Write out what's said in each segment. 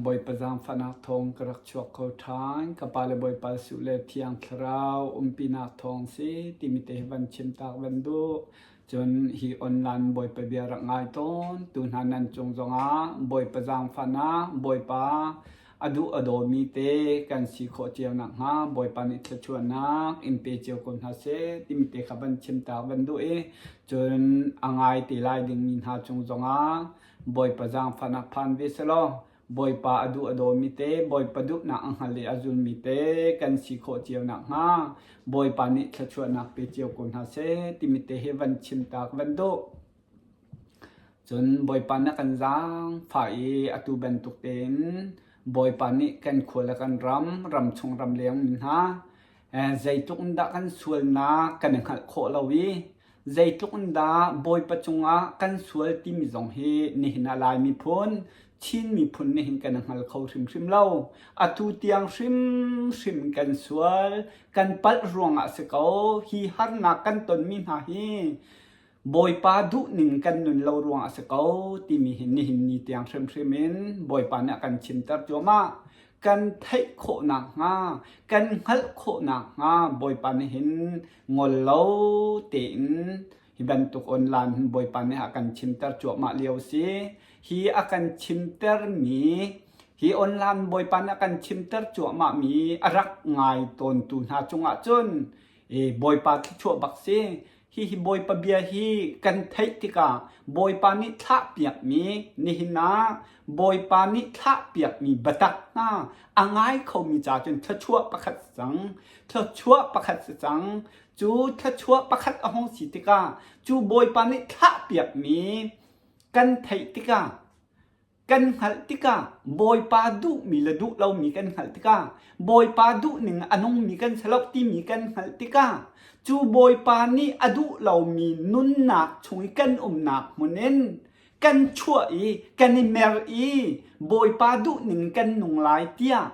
Bawipa zaangfahnak thawng ka rak chuak kho ṭhan. Ka pa le Bawipa Jesuh le Thiang Thlarau umpinak thawng si timi te hi van chim tak van duh. Cun hi online Bawipa bia rak ngai tawn tu hna nan cung zongah Bawipa zaangfahnak, Bawipa a duh a dawmi te kan si khawh cio nakhnga Bawipa nih thluachuahnak in pe cio ko hna seh timi te kha van chim tak van duh i cun a ngai te lai dingmi hna cung zongah Bawipa zaangfahnak phan ve selaw Bawipa a duh a dawmi te, Bawipa duhnak a hngal i a zulmi te kan si khawh cio nakhnga Bawipa nih thluachuahnak pe cio ko hna seh timi te hi van chim ta ka van duh. Cun Bawipa nih a kan zaangfah i atu bantuk tein Bawipa nih kan khua le kan ram, ramchung ramleng mi hna zeitluk in dah kan sualnak kan i hngalh khawh lo i zeitluk in dah Bawipa cungah kan sual timi zong hi nihin ah Lai miphun, Chin miphun nihin kan i hngal kho hrimhrim lo. Atu tiang hrimhrim kan sual, kan palh ruangah si ko. Hi harnak kan tonmi hna hi Bawipa duhning kan nun lo ruangah a si ko timi hi nihin ni tiang hrimhrim in Bawipa nih a kan chimter cuahmah. Kan theih khawh nakhnga, kan hngalh khawh nakhnga Bawipa nih hin ngol lo tein hi bantuk online hin Bawipa nih a kan chimter cuahmah lio si. Hi a kan chimtermi hi online Bawipa nih a kan chimter cuahmahmi a rak ngai tawntu hna cungah cun Bawipa thluachuah bak si. Hihi Bawipa bia hi kan theih tikah Bawipa nih thlahpiakmi nihin ah Bawipa nih thlahpiakmi biatak hna a ngai khomi ca cun thluachuah pakhat si cang. Thluachuah pakhat si cang. Cu thluachuah pakhat a hung si tikah cu Bawipa nih thlahpiakmi kan theih tikah Kan hngalh tikah Bawipa duhmi le duh lomi kan hngalh tikah Bawipa duhning a nungmi kan si lo timi kan hngalh tikah cu Bawipa nih a duh lomi nunnak chung i kan umnak hmun in kan chuah i kan i mer i Bawipa duhning kan nung lai tiah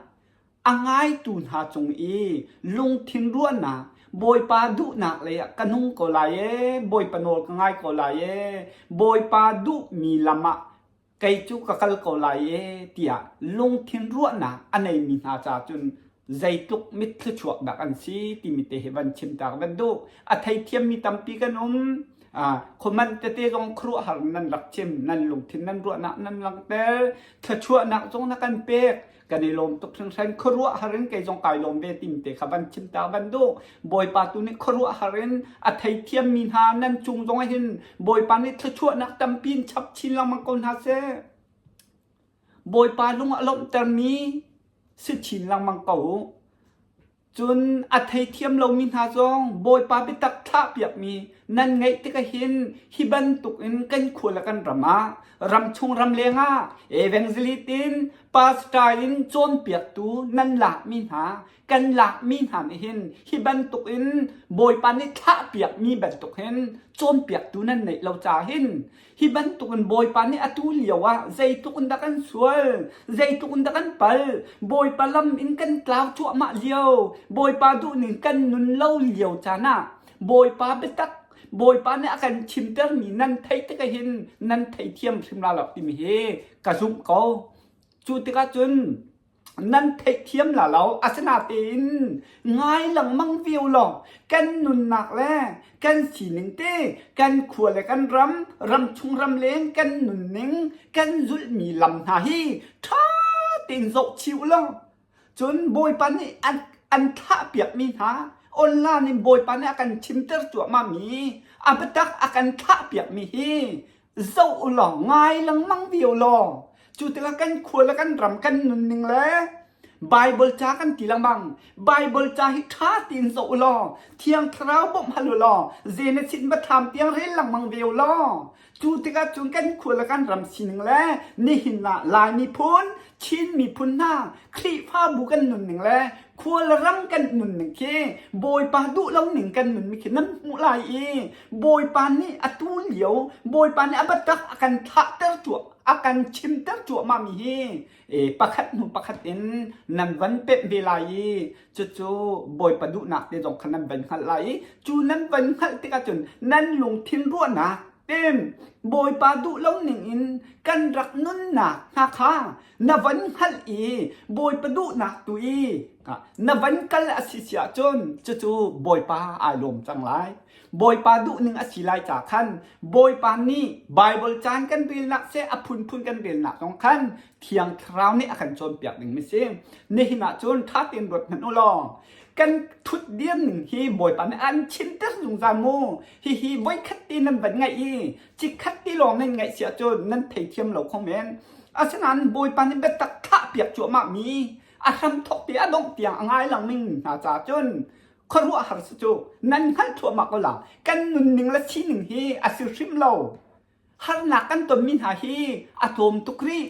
a ngaitu hna cung i lungthin ruahnak Bawipa duhnak lei ah ka nung ko lai ee Bawipa nawl ka ngai ko lai ee Bawipa duhmi lam ah kei cu ka kal ko lai ee tiah lungthin ruahnak a neimi hna ca cun zeitluk mitthluchuak dah kan si timi te hi van chim ta ka van duh. A theithiammi tampi kan um. Khuamanh tete zong khuaruahhar nan rak chim, nan lungthin nan ruahnak nan langhter, thluachuahnak zong na kan pek. Kan i lawm tuk hringhran khuaruahhar in kei zong kai lawm ve tim te kha van chim ta van duh. Bawipa tu nih khuaruahhar in a theithiammi hna nan cung zong ah hin Bawipa nih thluachuahnak tampi in chap chin lengmang ko hna seh. Bawipa lung a lawmhtermi si chin lengmang ko u. Cun a theithiam lomi hna zong Bawipa biatak thlahpiakmi nan ngeih tikah hin hi bantukin kan khua le kan ram ah ramchung ramleng ah evangelist in pastor in cawnpiaktu nan lakmi hna kan lakmi hna nih hin hi bantukin Bawipa nih thlahpiakmi bantuk hin cawnpiaktu nan neih lo caah hin Hi bantukin Bawipa nih atu lio ah zeitluk in dah kan sual, zeitluk in dah kan pal, Bawipa lam in kan tlau cuahmah lio, Bawipa duhning kan nun lo lio caan ah Bawipa biatak, Bawipa nih a kan chimtermi nan theih tikah hin nan theithiam hrim la lo timi hi ka zumh ko. Cu tikah cun nan theihthiam la lo asinatein ngai lengmang vio law kan nunnak le kan sining te kan khua le kan ram ramchung ramleng kan nunning kan zulhmi lam hna hi ṭha tein zoh chih u law cun Bawipa nih an an thlahpiakmi hna online in Bawipa nih a kan chimter cuahmahmi a biatak a kan thlahpiakmi hi zoh u law ngai lengmang vio law cu tikah kan khua le kan ram kan nunning le Bible ca kan ti lengmang Bible ca hi ṭha tein zoh u law Thiang Thlarau bawmh hal u law Genesis Biathlam tiang rel lengmang ve u law cu tikah cun kan khua le kan ram sining le nihin ah Lai miphun Chin miphun hna Khrihfabu kan nunning le khua le ram kan nunning khi Bawipa duh lo ning kan nunmi khi nan hmuh lai i Bawipa nih atu lio Bawipa nih a biatak a kan thlahter cuah a kan chimter cuahmah mi hi e, pakhat hnu pakhat in nan van pemh ve lai i cucu Bawipa duhnak te zong kha nan van hngalh lai i cu nan van hngalh tikah cun nan lungthin ruahnak tem. Bawipa duh lo ningin kan rak nunnak hna kha na van hngalh i Bawipa duhnak tu i na van kal a si si ahcun cucu Bawipa ai lawm cang lai. Bawipa duhning a si lai ca khan Bawipa nih Baibal caan kan relnak seh a phunphun kan relnak zong khan Thiang Thlarau nih a kan cawnpiak ding mi si. Nihin ah cun ṭha tein ruat hmanh u law kan thut dir ning hi Bawipa nih an chimter zungzal mu. Hihi voikhat te nan van ngaih i chikkhat te lawng nan ngaih si ahcun nan theithiam lo kho men. Asinain Bawipa nih biatak thlah piak cuahmah mi a hramthawk te a dongh tiang a ngai lengmang hna caah cun khuaruahhar si cu nan hngalh thluahmah ko la. Kan nunning le sining hi a si hrim lo. Harnak kan tonmi hna hi a tlawm tuk rih.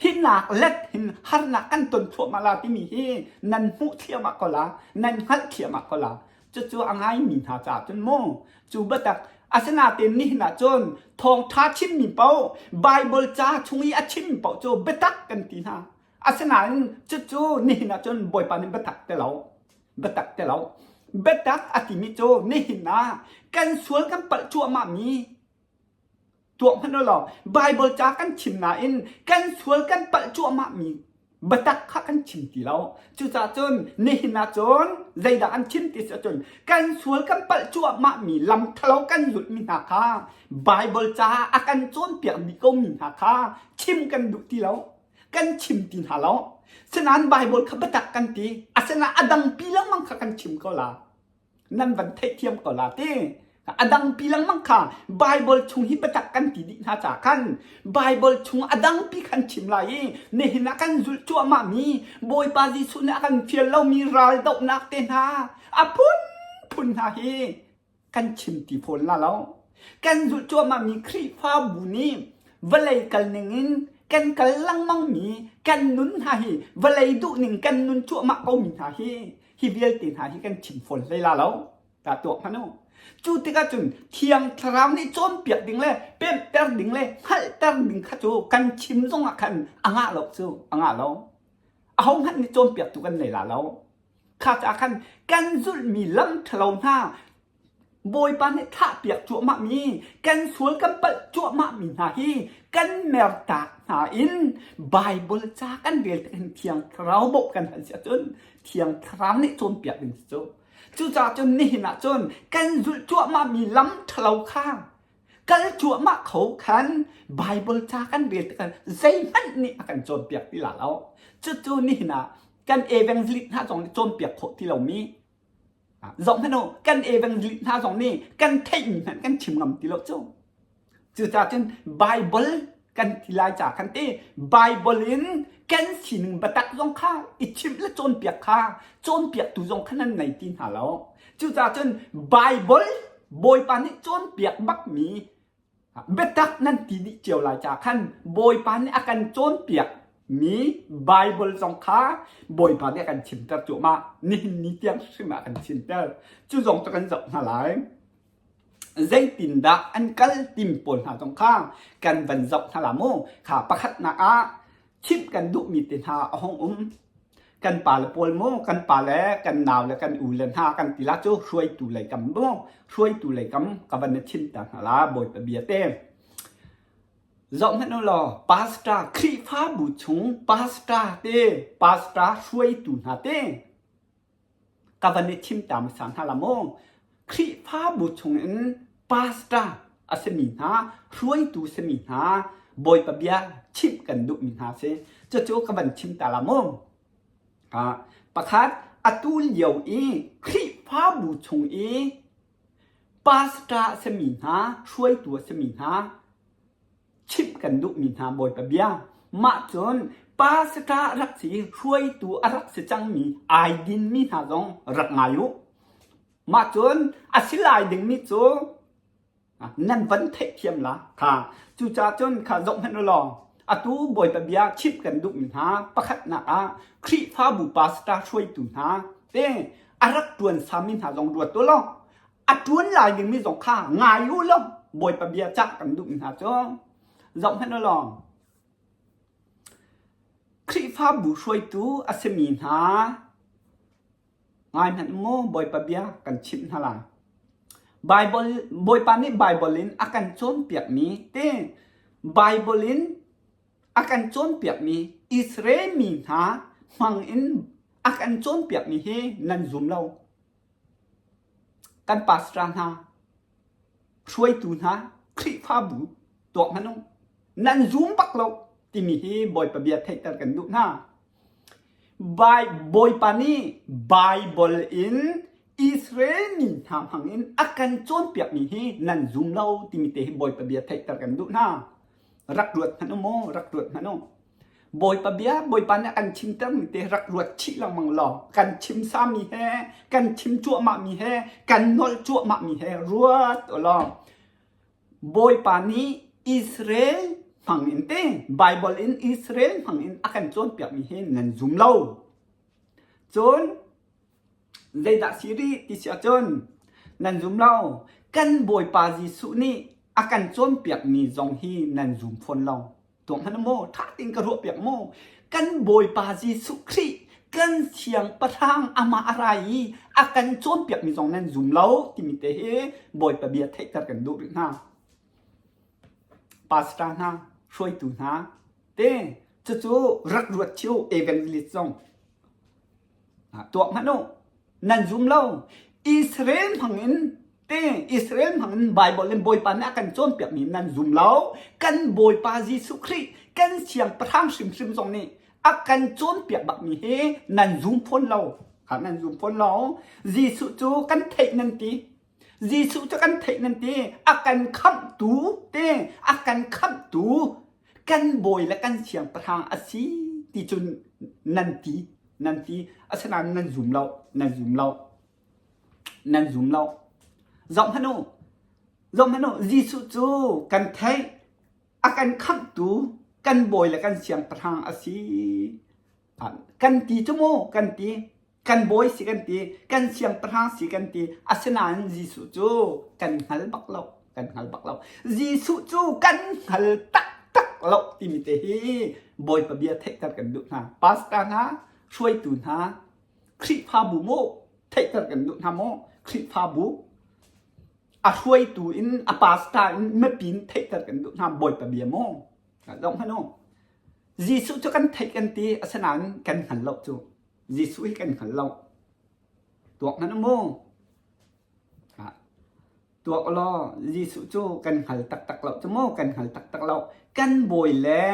Hinak let hin harnak kan ton thluahmah la timi hi nan hmuh thliahmah ko la, nan hngalh thliahmah ko la. Cucu a ngaimi hna caah cun mu cu biatak asinain nihin ah cun thawngṭha chimmi paoh Baibal ca chung i a chimmi paoh cu biatak kan ti hna. Asinain cucu nihin ah cun Bawipa nih biatak ti lo. Biatak ti lo. Biatak a timi cu nihin ah kan sual kan palh cuahmahmi tuah hmanh u law Baibal ca kan chim nain kan sual kan palh cuahmahmi biatak kha kan chim ti lo. Cucaah cun nihin ah cun zeidah an chim ti si ahcun kan sual kan palh cuahmahmi lam ṭhalo kan zulhmi hna kha Baibal ca a kan cawnpiak dih komi hna kha chim kan duh ti lo. Kan chim ti hna lo. Sinain Baibal kha biatak kan ti. Asinain a dangpi lengmang kha kan chim ko la. Nan van theihthiam ko la ti. A dangpi lengmang kha Baibal chung hi biatak kan ti dih hna ca khan Baibal chung a dangpi khan chim lai i nihin ah kan zulh cuahmah mi Bawipa Jesuh nih a kan fial lomi ral dohnak te hna a phunphun hna hi kan chim ti fawn la lo. Kan zulh cuahmah mi Khrihfabu nih vawlei kal ning in kan kal lengmang mi kan nun hna hi vawlei duh ning kan nun cuahmah ko mi hna hi hi vialte hna hi kan chim fawn hlei la lo. Ta tuak hmanh u. Cu tikah cun Thiang Thlarau nih cawnpiak ding le pemhter ding le hngalhter ding kha cu kan chim zongah khan a ngah lo cu a ngah lo. Ahohmanh nih cawnpiaktu kan nei la lo. Kha caah khan kan zulhmi lam ṭhalo hna Bawipa nih thlahpiak cuahmahmi kan sual kan palh cuahmahmi hna hi kan mertak hna in Baibal ca kan rel tik hin Thiang Thlarau bawmh kan hal si ahcun Thiang Thlarau nih cawnpiak ding si cu. Cucaah cun nihin ah cun kan zulh cuahmahmi lam ṭhalo kha kal cuahmah kho khan Baibal ca kan rel tikah zeihmanh nih a kan cawnpiak ti la lo. Cucu nihin ah kan evangelist hna zong nih cawnpiak khawh ti lomi zoh hmanh u kan evangelist hna zong nih kan theihmi hmanh kan chim ngam ti lo cu. Cucaah cun Baibal kan ti lai ca khan te Baibal in kan sining biatak zong kha i chimh le cawnpiak kha cawnpiaktu zong kha nan nei ti hna lo. Cucaah cun Baibal Bawipa nih cawnpiak bakmi biatak nan ti dih cio lai ca khan Bawipa nih a kan cawnpiak mi Baibal zong kha Bawipa nih a kan chimter cuahmah. Nihin ni tiang hrim ah a kan chimter. Cu zong cu kan zoh hna lai. Zeitindah an kal timi pawl hna zong kha kan van zoh hna la mu. Kha pakhatnak ah chimh kan duhmi te hna a hung um. Kan pale pawl mu, kan pale, kan nau le kan u le hna kan ti la cu hruaitu lei kam mu, hruaitu lei kam ka van na chim ta hna la Bawipa bia te. Zoh hmanh u law, pastor Khrihfabu chung pastor te, pastor hruaitu hna te, ka van i thim ta hmasa hna la maw? Khrihfabu chungin pastor a simi hna, hruaitu simi hna, Bawipa bia chimh kan duhmi hna si. Cucu ka van chim ta la maw? Pakhat, atu lio i Khrihfabu chung i pastor a simi hna, hruaitu a simi hna, chimh kan duhmi hna Bawipa bia. Mah cun pastor a rak si, hruaitu a rak si cangmi ai dinmi hna zong rak ngai u. Mah cun a si lai dingmi cu nan van theihthiam la kha. Cucaah cun kha zoh hmanh u law atu Bawipa bia chimh kan duhmi hna pakhatnak ah Khrihfabu pastor hruaitu hna te a rak ṭuan sami hna zong ruat u law a ṭuan lai dingmi zong kha ngai u law Bawipa bia cah kan duhmi hna cu zoh hmanh u law Khrihfabu hruaitu a simi hna ngai hmanh mu Bawipa bia kan chimh hna lai. Bible Bawipa nih Bible in a kan cawnpiakmi te Bible in a kan cawnpiakmi Israel mi hna hmang in a kan cawnpiakmi hi nan zum lo. Kan pastor hna, hruaitu hna, Khrihfabu tuak hmanh u. Nan zum bak lo timi hi Bawipa bia theihter kan duh hna. Bawipa nih Baibal in Israel mi hna hmangin a kan cawnpiakmi hi nan zum lo timi te hi Bawipa bia theihter kan duh hna. Rak ruat hmanh u mu, rak ruat hmanh u. Bawipa bia, Bawipa nih a kan chimtermi te rak ruat chih lengmang law kan chim sami he, kan chim cuahmahmi he, kan nolh cuahmahmi he ruat u law Bawipa nih Israel hmang in te Baibal in Israel hmang in a kan cawnpiakmi hi nan zum lo. Cun zeidah si rih ti si ahcun nan zum lo. Kan Bawipa Jesuh nih a kan cawnpiakmi zong hi nan zum fawn lo. Tuah hmanh maw ṭha tein ka ruahpiak maw kan Bawipa Jesuh Khrih kan siangpahrang amah a ra i a kan cawnpiakmi zong nan zum lo timi te hi Bawipa bia theihter kan duh rih hna. Pastor hna, hruaitu hna te cucu rak ruat cio evangelist zong tuah hmanh u. Nan zum lo. Israel hmangin te Israel hmangin Bible in Bawipa nih a kan cawnpiakmi nan zum lo. Kan Bawipa Jesuh Khrih kan siangpahrang hrimhrim zong nih a kan cawnpiak bakmi hi nan zum fawn lo. Ha nan zum fawn lo. Jesuh cu kan theih nan ti. Jesuh cu kan theih nan ti. A kan khamhtu te a kan khamhtu kan bawi le kan siangpahrang a si ti cu nan ti. Nan ti asinain nan zum lo nan zum lo nan zum lo. Zoh hmanh u zoh hmanh u Jesuh cu kan theih a kan khamhtu kan bawi le kan siangpahrang a si. Kan ti cu mu kan ti kan bawi si kan ti kan siangpahrang si kan ti asinain Jesuh cu kan hngal bak lo kan hngal bak lo. Jesuh cu kan hngal taktak lo timi te hi Bawipa bia theihter kan duh hna. Pastor hna, hruaitu hna, Khrihfabu mu theihter kan duh hna mu. Khrihfabu a hruaitu in a pastor in mipi in theihter kan duh hna Bawipa bia mu. Zoh hmanh u. Jesuh cu kan theih kan ti asinain kan hngal lo cu. Jesuh hi kan hngal lo. Tuak hmanh u mu. Tuak law Jesuh cu kan hngal taktak lo cu mu kan hngal taktak lo. Kan bawi le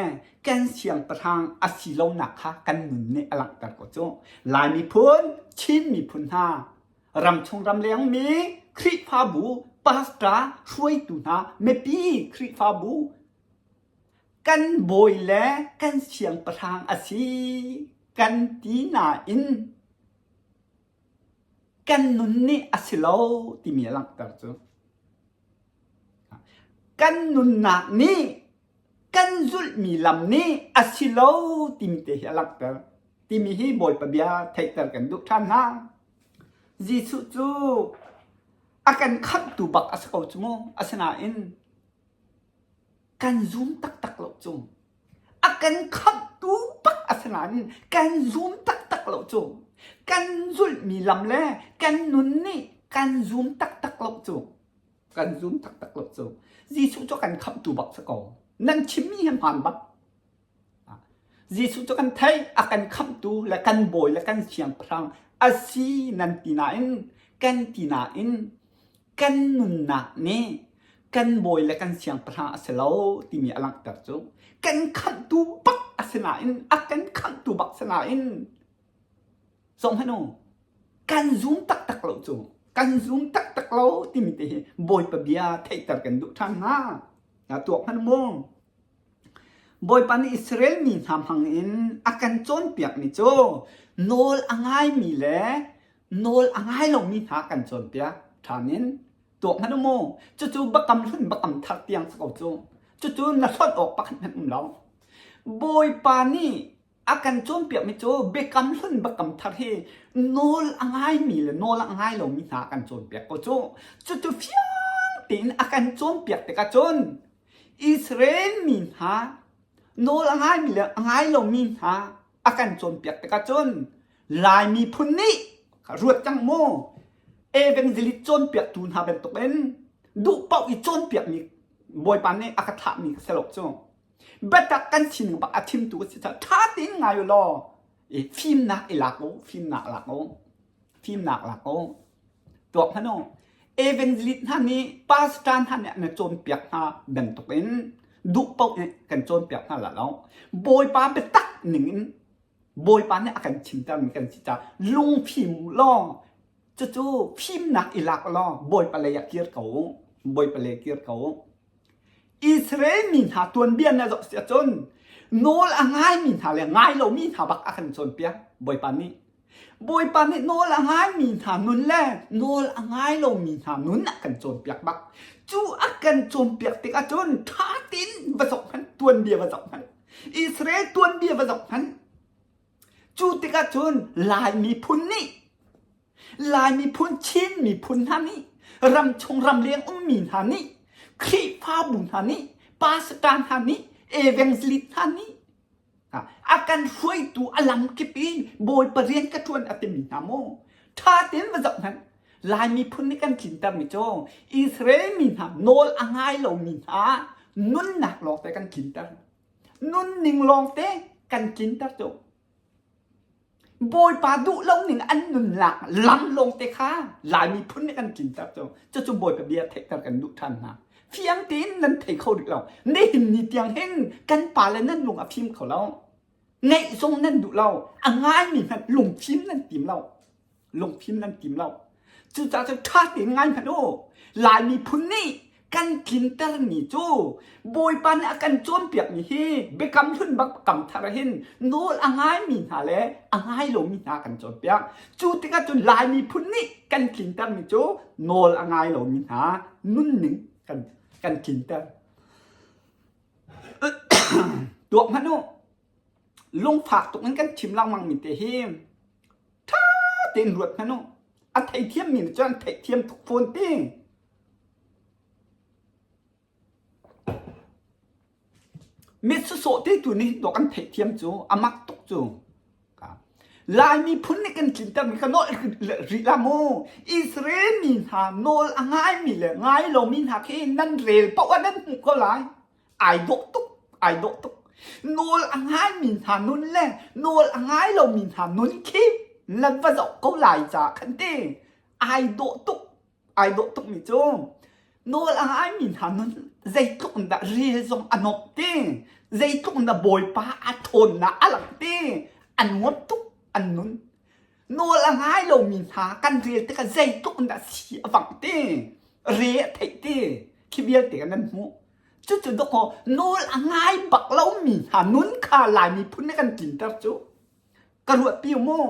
kan siangpahrang a si lonak kha kan nun nih a langhter ko cu. Lai miphun, Chin miphun hna, ramchung ramleng mi, Khrihfabu, pastor, hruaitu hna, mipi Khrihfabu, kan bawi le kan siangpahrang a si kan ti nain Kan nun nih a si lo timi a langhter cu. Kan nunnak nih kan zulhmi lam nih a si lo timi te hi a langhter timi hi Bawipa bia theihter kan duh ṭhan hna. Jesuh cu a kan khamhtu bak a si ko cu mu. Asinain kan zum taktak lo cu. A kan khamhtu bak a si nain kan zum taktak lo cu. Kan zulhmi lam le kan nun nih kan zum taktak lo cu. Kan zum taktak lo cu. Jesuh cu kan khamhtu bak si ko. Nan chimmi hi hmaan bak. Jesuh cu kan theih, a kan khamhtu le kan bawi le kan siangpahrang a si nan ti nain kan ti nain kan nunnak nih kan bawi le kan siangpahrang a si lo timi a langhter cu kan khamhtu bak a si nain a kan khamhtu bak si nain zong hmanh u kan zum taktak lo cu kan zum taktak lo timi te hi Bawipa bia theihter kan duh ṭhan hnga na tuak hmanh mu Bawipa nih Israel mi hna hmang in a kan cawnpiakmi cu nawl a ngaimi le nawl a ngai lomi hna kan cawnpiak ṭhan in tuak hmanh u mu cucu biakam hlun biakam thar tiang si ko cu cucu na hlonh awk pakhat hmanh um lo Bawipa nih a kan cawnpiakmi cu biakam hlun biakam thar hi nawl a ngaimi le nawl a ngai lomi hna a kan cawnpiak ko cu cucu fiang tein a kan cawnpiak tikah cun Israel mi hna nawl a ngaimi le a ngai lomi hna a kan cawnpiak tikah cun Lai miphun nih ruat cang mu. Evangelist cawnpiaktu hna bantukin duh paoh i cawnpiakmi Bawipa nih a ka thlahmi ka si lo cu. Biatak kan sining bak a chimtu ka si caah ṭha tein ngai u law i fimnak i lak u, fimnak lak u, fimnak lak u. Tuak hmanh u. Evangelist hna nih pastor hna nih an cawnpiak hna bantukin duh paoh nih kan cawnpiak hna la lo. Bawipa biatak ning in Bawipa nih a kan chimtermi kan si caah lungfim u law cucu fimnak i lak law Bawipa lei ah kir ko u. Bawipa lei kir ko u. Israel mi hna tuanbia na zoh si ahcun nawl a ngaimi hna le ngai lomi hna bak a kan cawnpiak Bawipa nih. Bawipa nih nawl a ngaimi hna nun le nawl a ngai lomi hna nun a kan cawnpiak bak. Cu a kan cawnpiak tik ahcun ṭha tein va zoh hmanh, tuanbia va zoh hmanh. Israel tuanbia va zoh hmanh. Cu tikah cun Lai miphun nih Lai miphun Chin miphun hna nih ramchung ramleng ummi hna nih Khrihfabu hna nih pastor hna nih evangelist hna nih a kan hruaitu a lamkip in Bawipa rian ka ṭuan a timi hna maw ṭha tein va zoh hmanh Lai miphun nih kan tlintermi cu Israel mi hna nawl a ngai lomi hna nunnak lawngte kan tlinter. Nunning lawngte kan tlinter cu. Bawipa duh lo ning an nunnak lam lawngte kha Lai miphun nih kan tlinter cu. Cucu Bawipa bia theihter kan duh ṭhan hna. Fiang tein nan thei kho rih lo. Nihin ni tiang hin kan pale nan lung a fim kho lo. Ngeih zong nan duh lo. A ngaimi hmanh lungfim nan tim lo. Lungfim nan tim lo. Cucaah cun ṭha tein ngai hmanh u. Lai miphun nih kan tlintermi cu Bawipa nih a kan cawnpiakmi hi biakam hlun bak kam thar hin nawl a ngaimi hna le a ngai lomi hna kan cawnpiak. Cu tikah cun Lai miphun nih kan tlintermi cu nawl a ngai lomi hna nunning kan, kan tlinter. Tuak hmanh u. Lungfak tuk in kan chim lengmang mi te hi ṭha tein ruat hmanh u. A theithiammi nih cun an theihthiam tuk fawn ti. Mit sawsawh te tu nih dawh kan theihthiam cu a mak tuk cu. Lai miphun nih kan tlintermi kha nawl rih la mu. Israel mi hna nawl a ngaimi le ngai lomi hna khi nan rel paoh ah nan hmuh ko lai. Ai dawh tuk, ai dawh tuk. Nawl a ngaimi hna nun le nawl a ngai lomi hna nun khi nan va zoh ko lai ca khan ti. Ai dawh tuk, ai dawh tukmi cu nawl a ngaimi hna nun zeitluk in dah rel zong a nuamh ti, zeitluk in dah Bawipa a ṭhawnnak a langh ti, an nuam tuk an nun. Nawl a ngai lomi hna kan rel tikah zeitluk in dah si a vangh ti, re a theih ti, khi vialte kan nan hmuh. Cucu dawkaw nawl a ngai bak lomi hna nun kha Lai miphun nih kan tlinter cu. Ka ruahpi u mu.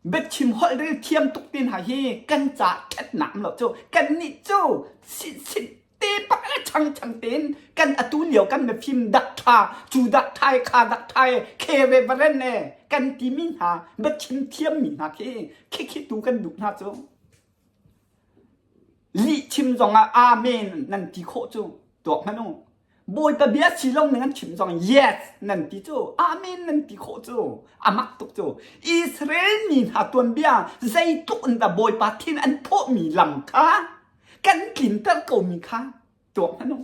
Biachim holh rel thiam tuk ti hna hi kan ca ṭhatnak um lo cu. Kannih cu sin sin te pak le chang chang tein kan atu lio kan mifim dak ṭha cu dak ṭhai kha dak ṭhai khe reverend e kan timi hna biachim thiammi hna khi khikhi tu kan duh hna cu. Lihchim zongah Amen nan ti khawh cu tuak hmanh u. Bawipa bia si lo ning an chim zong yes nan ti cu Amen nan ti khawh cu a mak tuk cu. Israel mi hna tuanbia zeitluk in dah Bawipa thin an phawhmi lam kha kan tlinter komi kha tuak hmanh u.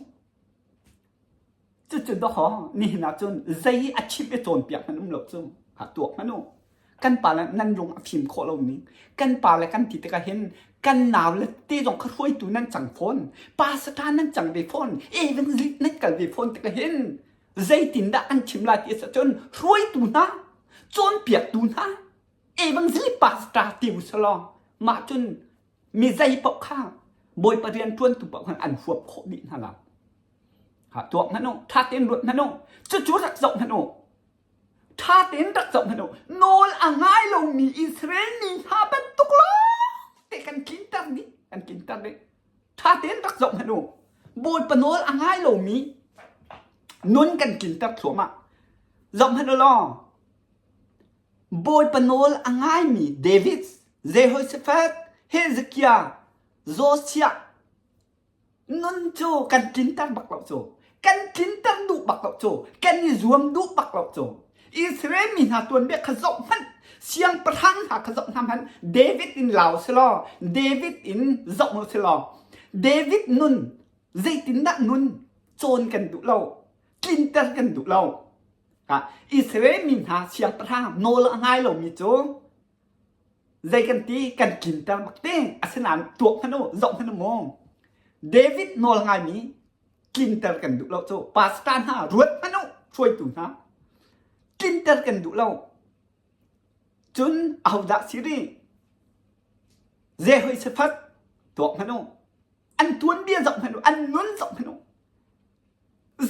Cucu dawkaw nihin ah cun zei a chimh i cawnpiak hmanh um lo cu ha tuak hmanh u. Kan pa le nan lung a fim khawh lo ning. Kan pa le kan ti tikah hin kan nau le te zong kha hruaitu nan cang fawn. Pastor nan cang ve fawn. Evangelist nan kal ve fawn tikah hin zeitindah an chim lai ti a si ahcun hruaitu hna, cawnpiaktu hna, evangelist pastor ti u selaw mah cun mi zei paoh kha Bawipa rian ṭuantu paoh khan an huap khawh dih hna lai. Ha tuak hmanh u, ṭha tein ruat hmanh u, cucu rak zoh hmanh u. Ṭha tein rak zoh hmanh u. Nawl a ngai lomi Israel mi hna bantuk lawng te kan tlinter dih, kan tlinter dih. Ṭha tein rak zoh hmanh u. Bawipa nawl a ngai lomi nun kan tlinter thluahmah. Zoh hmanh u law, Bawipa nawl a ngaimi David, Jehoshaphat, Hezekiah, Josiah nun cu kan tlinter bak lo cu. Kan tlinter duh bak lo cu. Kan i zuam duh bak lo cu. Israel mi hna tuanbia kha zoh hmanh. Siangpahrang hna kha zoh hna hmanh David in lau selaw David in zoh mu selaw David nun zeitindah nun cawn kan duh lo tlinter kan duh lo. Israel mi hna siangpahrang nawl a ngai lomi cu zei kan ti kan tlinter bak te asinain tuak hmanh u zoh hmanh u mu David nawl ngaimi tlinter kan duh lo cu pastor hna ruat hmanh u hruaitu hna tlinter kan duh lo cun ahodah si rih Jehoshaphat tuak hmanh u an tuanbia zoh hmanh u an nun zoh hmanh u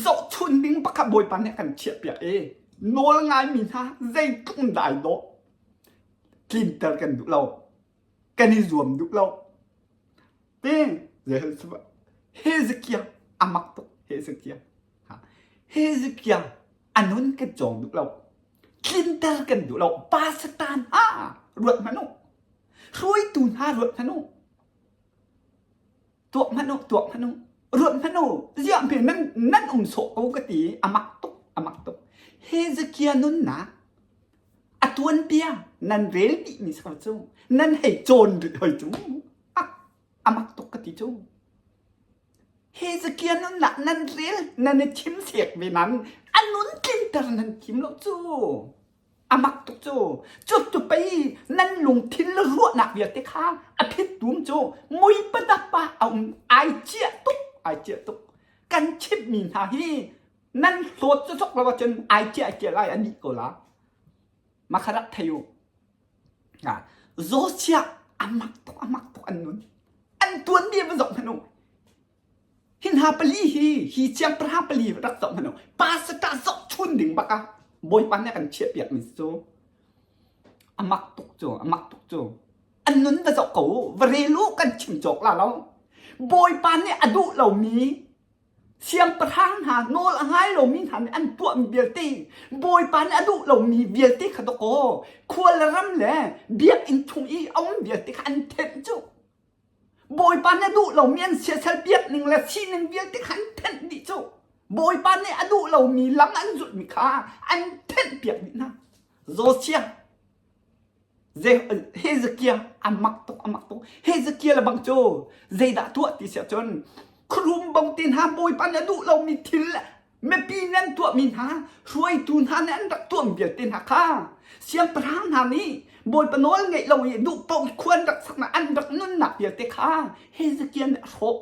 zohchun ding pakhat Bawipa nih a kan chiahpiak i nawl ngaimi hna zeitluk in dah ai dawh tlinter kan duh lo kan i zuam duh lo te Hezekiah a mak tuk Hezekiah Hezekiah a nun kan cawng duh lo tlinter kan duh lo pa satan ha ruat hmanh u hruaitu hna ruat hmanh u Tuak hmanh u, tuak hmanh u, ruat hmanh u, ziah hme nan, nan um sawh ko ka ti, a mak tuk, a mak tuk. Hezekiah nunnak a tuanbia nan rel dih mi sa cu nan hei cawn rih hoi cu. Ah, a mak tuk ka ti cu. Hezekiah nunnak nan rel, nan i thim sek ve nan, a nun tlinter nan thim lo cu. A mak tuk cu. Cu pei nan lungthin le ruahnak vialte kha a phit tum cu mui padap ah a um ai ciah tuk ai ciah tuk. Kan chimhmi hna hi nan hlawt cu cok lo ahcun ai ciah ai ciah lai a nih ko la. Mah kha rak thei u. Josiah a mak tuk a mak tuk an nun. An tuanbia va zoh hmanh u. Hi hna pali hi hi siangpahrang pali rak zoh hmanh u. Pastor zohchun ding bak ah Bawipa nih a kan chiahpiakmi cu a mak tuk cu a mak tuk cu. An nun va zoh ko u, va rel u kan chim cawk la lo. Bawipa nih a duh lomi siangpahrang hna nawl a ngai lomi hna nih an tuahmi vialte Bawipa nih a duh lomi vialte kha dawkaw khua le ram le biakinn chung i a um vialte kha an thenh cu. Bawipa nih a duh lomi an siasal biak ning le sining vialte kha an thenh dih cu. Bawipa nih a duh lomi lam an zulhmi kha an thenh piak dih hna. Josiah, Hezekiah a mak tuk a mak tuk. Hezekiah le bang cu zeidah tuah ti siah cun khuarum bang te hna Bawipa nih a duh lomi thil Mipi nan tuahmi hna, hruaitu hna nih an rak tuahmi vialte hna kha siangpahrang hna nih Bawipa nawl ngeih lo i duh paoh i khua an rak saknak an rak nunnak vialte kha Hezekiah nih a hrawh,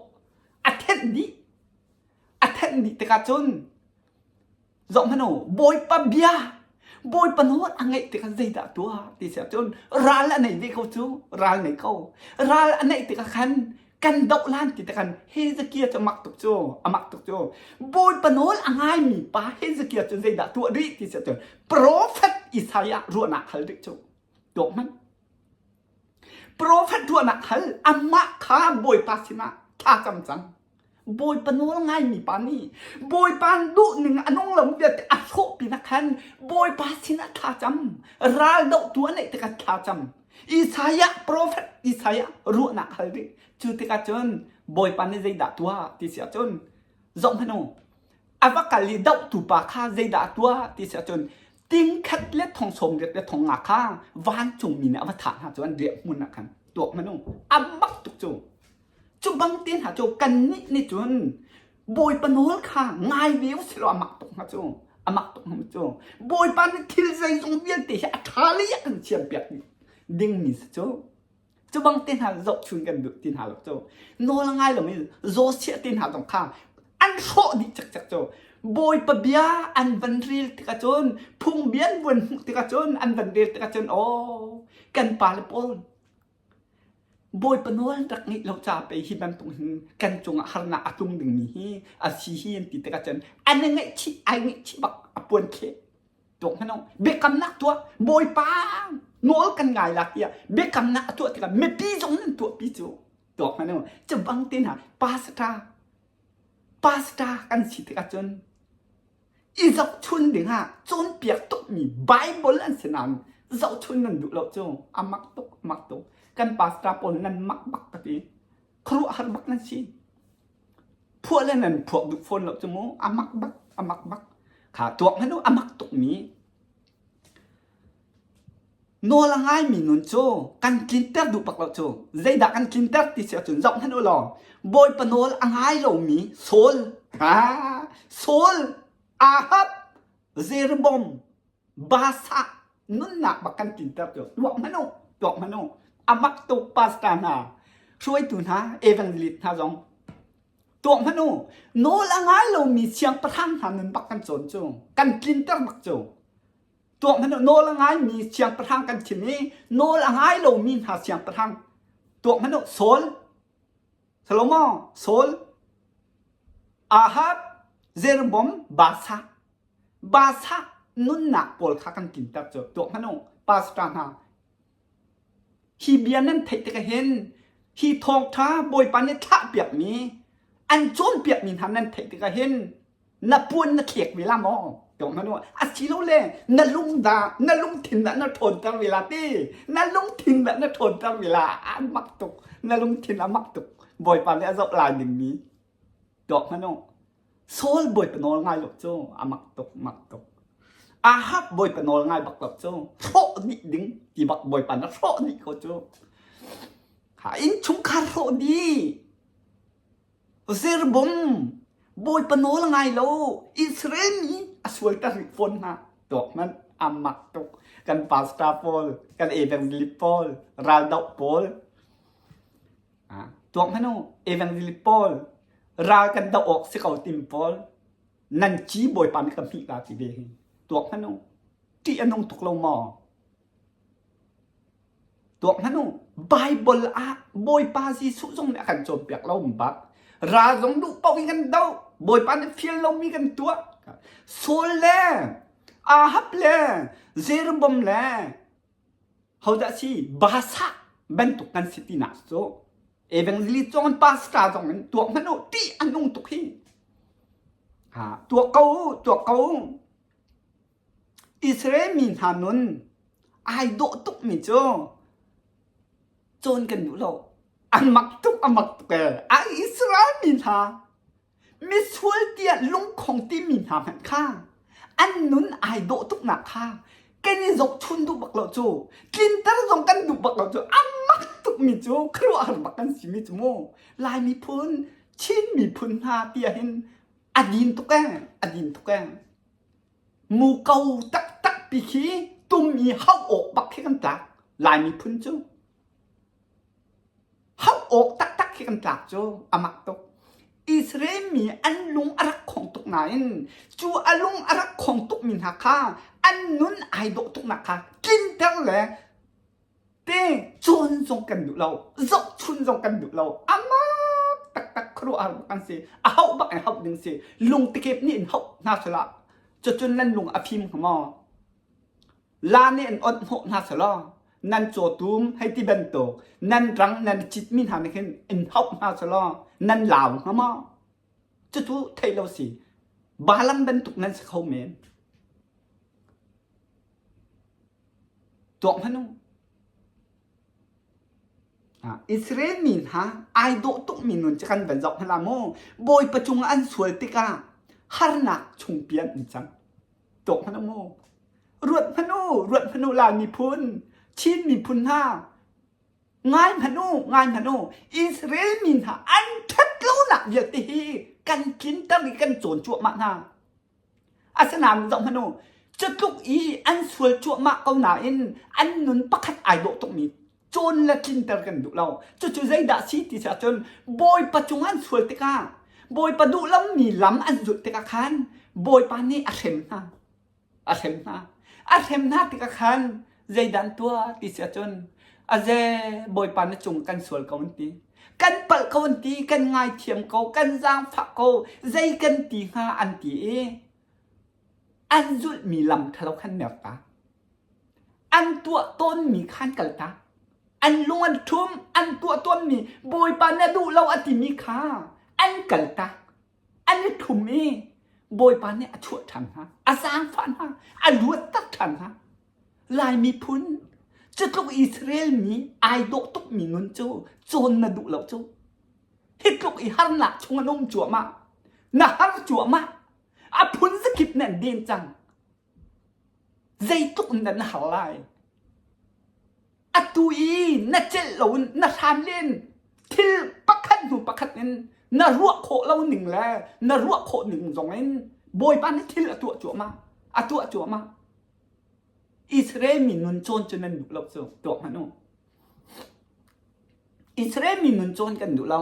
a thenh dih. A thenh dih tikah cun zohhmanh u, Bawipa bia, Bawipa nawl a ngeih tikah zeidah tuah ti si ahcun ral a nei ve ko cu, ral nei ko. Ral a neih tikah khan kan doh lan ti te kan Hezekiah cu mak tuk cu a mak tuk cu Bawipa nawl a ngaimi pa Hezekiah cu zeidah tuah rih ti si cun prophet Isaiah ruahnak hal rih cu tuak hmanh prophet ruahnak hal amah kha Bawipa sinah thla cam cang Bawipa nawl ngaimi pa nih Bawipa duh ning a nung lo vialte a hrawh pinah khan Bawipa sinah thla cam ral dohtu a neih tikah thla cam Isaiah prophet Isaiah ruahnak hal ding cu tikah cun Bawipa nih zeidah tuah ti si ahcun zoh hmanh u a va kal i dohtu pa kha zeidah tuah ti si ahcun tingkhat le thong sawm riat le thong nga kha vancungmi nih a va thah hna cu an riah hmun ah khan tuak hmanh u a mak tuk cu Cu bang te hna cu kannih nih cun Bawipa nawl kha ngai ve u silaw a mak tuk hnga cu. A mak tuk hnga cu. Bawipa nih thil zeizong vialte hi a ṭha lei ah kan siampiak dingmi si cu. Cu bang te hna zohchun kan duh ti hna lo cu. Nawl a ngai lomi Josiah te hna zong kha an hrawh dih cikcek cu. Bawipa bia an van rel tikah cun phungbia an van hmuh tikah cun an van rel tikah cun aw kan pale pawl Bawipa nawl rak ngeih lo ca pei hi bantuk hin kan cungah harnak a tlung dingmi hi a si hi an ti tikah cun an i ngaihchih ai ngaihchih bak a puan thleh tuak hmanh biakamnak tuah Bawipa nawl kan ngai la tiah biakamnak a tuah tikah mipi zong nan tuahpi cu tuak hmanh cu bang te hna pastor pastor kan si tikah cun I zohchun dingah cawnpiak tukmi Bible an si nain zohchun nan duh lo cu a mak tuk a mak tuk. Kan pastor pawl nan mak bak ka ti. Khuaruahhar bak nan si. Phuah le nan phuak duh fawn lo cu mu a mak bak a mak bak. Kha tuak hmanh u a mak tukmi. Nawl a ngaimi nun cu kan tlinter duh bak lo cu. Zeidah kan tlinter ti si ahcun zoh hmanh u law Bawipa nawl a ngai lomi Saul, ah, Saul, Ahab, Jeroboam, Baasah nunnak bak kan tlinter cu. Tuak hmanh u, tuak hmanh u. A mak tuk pastor hna, hruaitu hna, evangelist hna zong tuak hmanh u. Nawl a ngai lomi siangpahrang hna nun bak kan cawn cu. Kan tlinter bak cu. Tuak hmanh u, nawl a ngaimi siangpahrang kan thim i nawl a ngai lomi hna siangpahrang tuak hmanh u, Saul, Salomo, Saul, Ahab, Jeroboam, Baasha. Baasha nunnak pawl kha kan tlinter cu tuak hmanh u, pastor hna. Hi bia nan theih tikah hin hi thawngṭha Bawipa nih thlahpiakmi an cawnpiakmi hna nan theih tikah hin na puan na thlek ve la maw? Asilole na lung dah na lungthin dah na ṭhawnter ve la ti? Na lungthin dah na ṭhawnter ve la? A mak tuk. Na lungthin a mak tuk. Bawipa nih a zoh lai dingmi tuak hmanh u. Saul Bawipa nawl ngai lo cu a mak tuk, mak tuk. Ahab Bawipa nawl ngai bak lo cu hrawh dih ding ti bak Bawipa na hrawh dih ko cu. Ha innchungkhar hrawh dih. Zerbom Bawipa nawl a ngai lo. Israel mi a sualter rih fawn hna. Tuak hmanh a mak tuk. Kan pastor pawl, kan evangelist pawl, raldoh pawl. Tuak hmanh u, evangelist pawl, ral kan doh awk si ko tim pawl. Nan ci Bawipa nih ka hmih la ti ve hi. Tuak hmanh u, ṭih a nung tuk lo maw? Tuak hmanh u, Baibal ah Bawipa Jesuh zong nih a kan cawnpiak lo bak. Ral zong duh paoh in kan doh. Bawipa nih fial lomi kan tuah. Saul le Ahab le Jeroboam le hodah si Baasha bantuk kan si tinak cu evangelist zong in pastor zong in tuak hmanh u ti a nung tuk hi. Ha, tuak ko u, tuak ko u. Israel mi hna nun ai dawh tukmi cu cawn kan duh lo. A mak tuk, a mak tuk ee. A Israel mi hna misual tiah lungkhong timi hna hmanh kha an nun ai dawh tuknak kha kan i zohchun duh bak lo cu. Tlinter zong kan duh bak lo cu. A mak tukmi cu khuaruahhar bak kan simi cu mu. Lai miphun, Chin miphun hna tiah hin a din tuk ee, a din tuk ee. Muko taktak pi khi tum i hauh awk bak khi kan tlak. Lai miphun cu. Hauh awk taktak khi kan tlak cu a mak tuk. Israel mi an lung a rak khong tuk nain cu a lung a rak khong tukmi hna kha an nun ai dawh tuknak kha tlinter le te cawn zong kan duh lo zohchun zong kan duh lo amak taktak khuaruahhar bak an si a hauh bak in hauh ding si lung tikep nih in hauh hna sala cucun nan lung a fim hnga maw la nih an onh hnawh hna sala nan cawtum hei ti bantuk nan rang nan citmi hna nih khin in hauh hna sala nan lau hnga maw cucu theih lo si Balaam bantuk nan si kho men Tuak hmanh u. Israel mi hna ai dawh tukmi nun cu kan van zoh hna la maw? Bawipa cungah an sual tikah harnak chungpi an um cang. Tuak hmanh u mu. Ruat hmanh u, ruat hmanh u Lai miphun, Chin miphun hna. Ngai hmanh u, ngai hmanh u. Israel mi hna an ṭhat lonak vialte hi kan tlinter i kan cawn cuahmah hna. Asinain zohhmanh u, cutluk i an sual cuahmah ko nain an nun pakhat ai dawh tukmi cawn le tlinter kan duh lo. Cucu zeidah si ti si ahcun Bawipa cung an sual tikah Bawipa duh lomi lam an zulh tikah khan Bawipa nih a hrem hna. A hrem hna. A hrem hna tikah khan zeidah an tuah ti si ahcun aze Bawipa na cung kan sual ko an ti. Kan palh ko an ti, kan ngaithiam ko, kan zaangfah ko, zei kan ti hnga an ti i an zulhmi lam ṭhalo khan mer ta. An tuah tawnmi khan kal ta. An lung an ṭhum, an tuah tawnmi Bawipa na duh lo a timi kha an kal ta. An i ṭhum i Bawipa nih a chuah ṭhan hna, a zaangfah hna, a luatter ṭhan hna. Lai miphun cutluk Israel mi ai dawh tukmi nun cu cawn na duh lo cu. Hi tluk i harnak chung an um cuahmah. Na har cuahmah. A phun zakip na an den cang. Zeitluk in dah na har lai? Atu i na celh loin na hram len thil pakhat hnu pakhat in na ruah khawh lo ning le na ruah khawh ning zong in Bawipa nih thil a tuah cuahmah. A tuah cuahmah. Israel mi nun cawn cu nan duh lo cu tuak hmanh u. Israel mi nun cawn kan duh lo.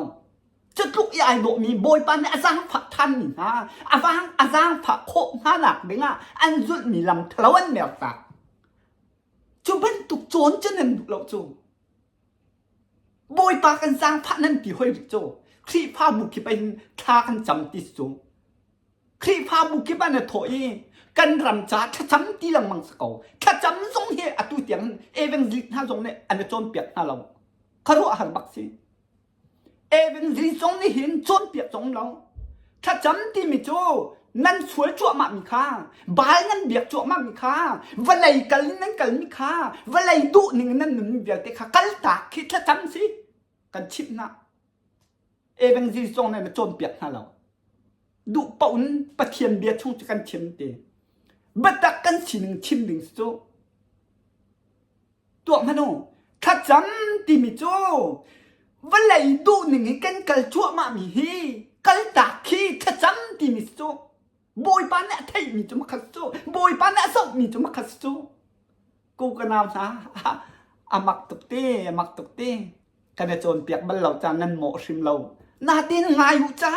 Cu tluk i ai dawhmi Bawipa nih a zaangfah ṭhanmi hna, a vang a zaangfah khawh hna nak dingah an zulhmi lam ṭhalo an mertak. Cu bantuk cawn cu nan duh lo cu. Bawipa kan zaangfah nan ti hoi rih cu. Khrihfabu kip ah hin thla kan cam ti cu. Khrihfabu kip ah na thawh i kan ram ca thlacam ti lengmang si ko. Thlacam zong hi atu tiang evangelist hna zong nih an i cawnpiak hna lo. Khuaruahhar bak si. Evangelist zong nih hin cawnpiak zong lo. Thlacam timi cu nan sual cuahmah mi kha, Baal nan biak cuahmah mi kha, vawlei kal in nan kal mi kha, vawlei duh ning in nan nun mi vialte kha kaltak khi thlacam si. Kan chimh hna. Evangelist zong nih na cawnpiak hna lo. Duh paoh in Pathian bia chung cu kan chim ti. Biatak kan sining chim ding cu Tuah hmanh u, thlacam timi cu vawlei duhning i kan kal cuahmahmi hi kaltak khi thlacam timi cu Bawipa nih a theihmi cu makhat cu Bawipa nih a zohmi cu makhat cu ku ka nau hna a mak tuk te a mak tuk te kan i cawnpiak bal lo ca nan mawh hrim lo natin ngai u ca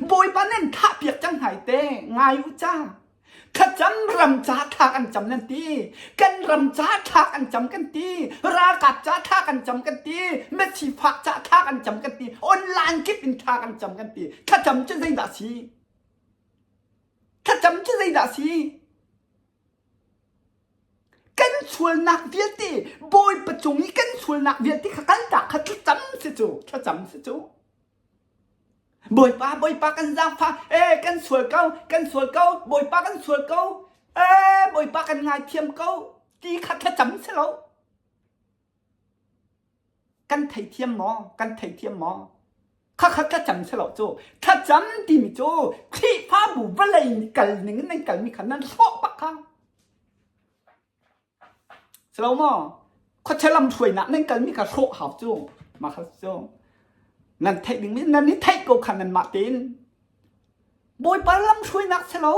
Bawipa nan thah piak cang hngai te ngai u ca Thlacam ram ca thla kan cam nan ti. Kan ram ca thla kan cam kan ti. Ralkap ca thla kan cam kan ti. Mesifak ca thla kan cam kan ti. Online kip in thla kan cam kan ti. Thlacam cu zeidah si? Thlacam cu zeidah si? Kan sualnak vialte Bawipa cung i kan sualnak vialte kha kaltak kha thlacam si cu. Thlacam si cu. Bawipa, Bawipa kan zaangfah, ee kan sual ko, kan sual ko, Bawipa kan sual ko, ee Bawipa kan ngaithiam ko, ti kha thlacam si lo. Kan theithiam maw? Kan theithiam maw? Khakha thlacam si lo cu. Thlacam timi cu Khrihfabu vawlei kal ning in nan kalmi kha nan hrawh bak kha. Si lo maw? Khuachia lamhruainak nan kalmi kha hrawh hau cu. Mah kha cu nan theih dingmi nan i theih ko kha nanmah tein. Bawipa lamhruainak si lo.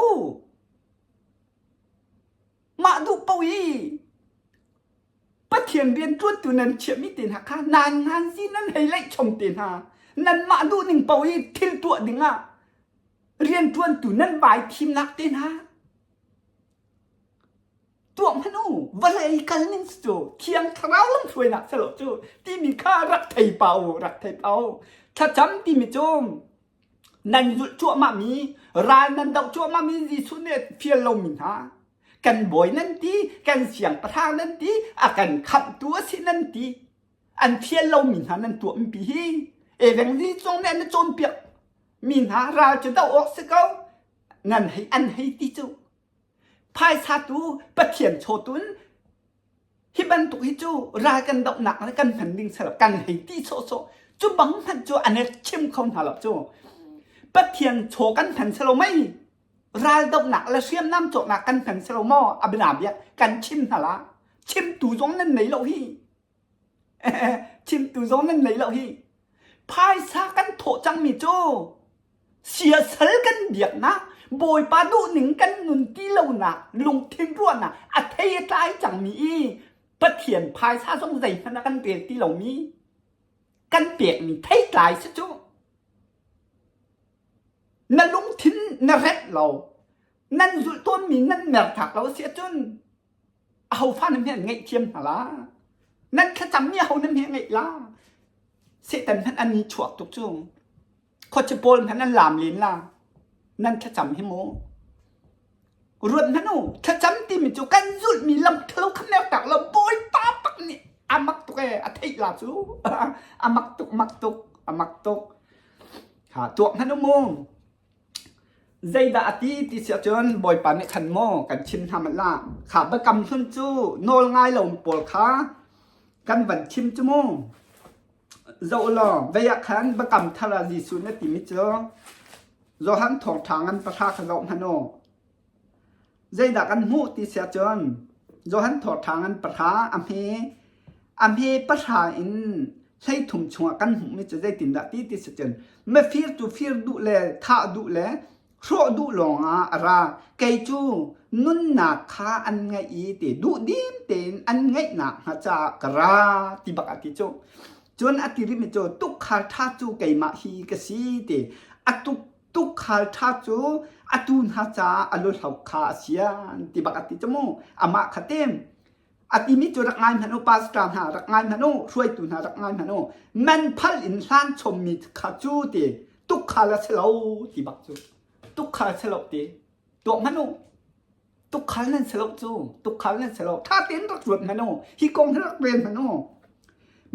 Mah duh paoh i Pathian rianṭuantu nan chiahmi te hna kha nan ngan si nan hei leih chom te hna. Nanmah duh ning paoh i thil tuah dingah rianṭuantu nan vai thimnak te hna. Tuah hmanh u, vawlei kal ning cu Thiang Thlarau lamhruainak si lo cu timi kha rak thei pa u, rak thei pa u. Thlacam timi cu nan zulh cuahmahmi, ral nan doh cuahmahmi Jesuh nih fial lomi hna, kan bawi nan ti, kan siangpahrang nan ti, a kan khamhtu a si nan ti, an fial lomi hna nan tuahmi hi evangelist zong nih an cawnpiak mi hna ral cu doh awk si ko, nan hei an hei ti cu Phaisa tu Pathian chaw tun hi bantuk hi cu ral kan dohnak le kan hman ding silo kan hei ti sawhsawh cu bang hmanh cu an i chim kho hna lo cu Pathian chaw kan hman silo mei ral dohnak le hriamnam cawknak kan hman silo maw a bina bia kan chim hna la chimtu zong nan nei lo hi chimtu zong nan nei lo hi phaisa kan thawh cangmi cu siasal kan biaknak bawipa duhning kan nun ti lonak lungthin ruahnak a thei a tlai cangmi i pathian phaisa zong zeihmanh a kan rel ti lomi kan pekmi theitlai si cu na lungthin na remh lo nan zulh tawnmi nan merthak lo si ahcun aho fa nan he an ngaihthiam hna la nan thlacammi aho nan he ngaih la Satan hmanh an ni chuak tuk cu khuaci pawl hmanh an lam len la nan thlacam hi mu ruat hmanh u thlacam timi cu kan zulhmi lam thalo kha mer tak lo bawipa pak nih a mak tuk e a theih la cu a mak tuk mak tuk a mak tuk ha tuak hmanh u mu Zeidah a ti ti si ahcun Bawipa nih khan maw kan chim hna manh la. Kha biakam hlun cu nawl ngai lo pawl kha kan van chim cu mu. Zoh law vei ah khan biakam thar ah Jesuh na timi cu Johan thawngṭha ngan pahra kha zoh hmanh u. Zeidah kan hmuh ti si ahcun Johan thawngṭha ngan pahra a hme. A hme pahra in 13 chungah kan hmuhmi cu zeitindah ti ti si cun mifir cu fir duh le thah duh le hrawh duh lawngah a ra. Kei cu nunnak kha an ngeih i ti duhdim tein an ngeihnak hnga caah ka ra ti bak a ti cu. Cun a ti rihmi cu tukhal ṭha cu keimah hi ka si ti a tuk tukhal ṭha cu a tu hna caah a luhlo kha a sian ti bak a ti cu mu amah kha tem a timi cu rak ngai hmanh u pastor hna rak ngai hmanh u hruaitu hna rak ngai hmanh u man phal in hlan chommi kha cu ti tukhal a si lo ti bak cu tukhal a si lo ti tuak hmanh u tukhal nan si lo cu tukhal nan si lo tha tein rak ruat hmanh u hi kong hi rak rel hmanh u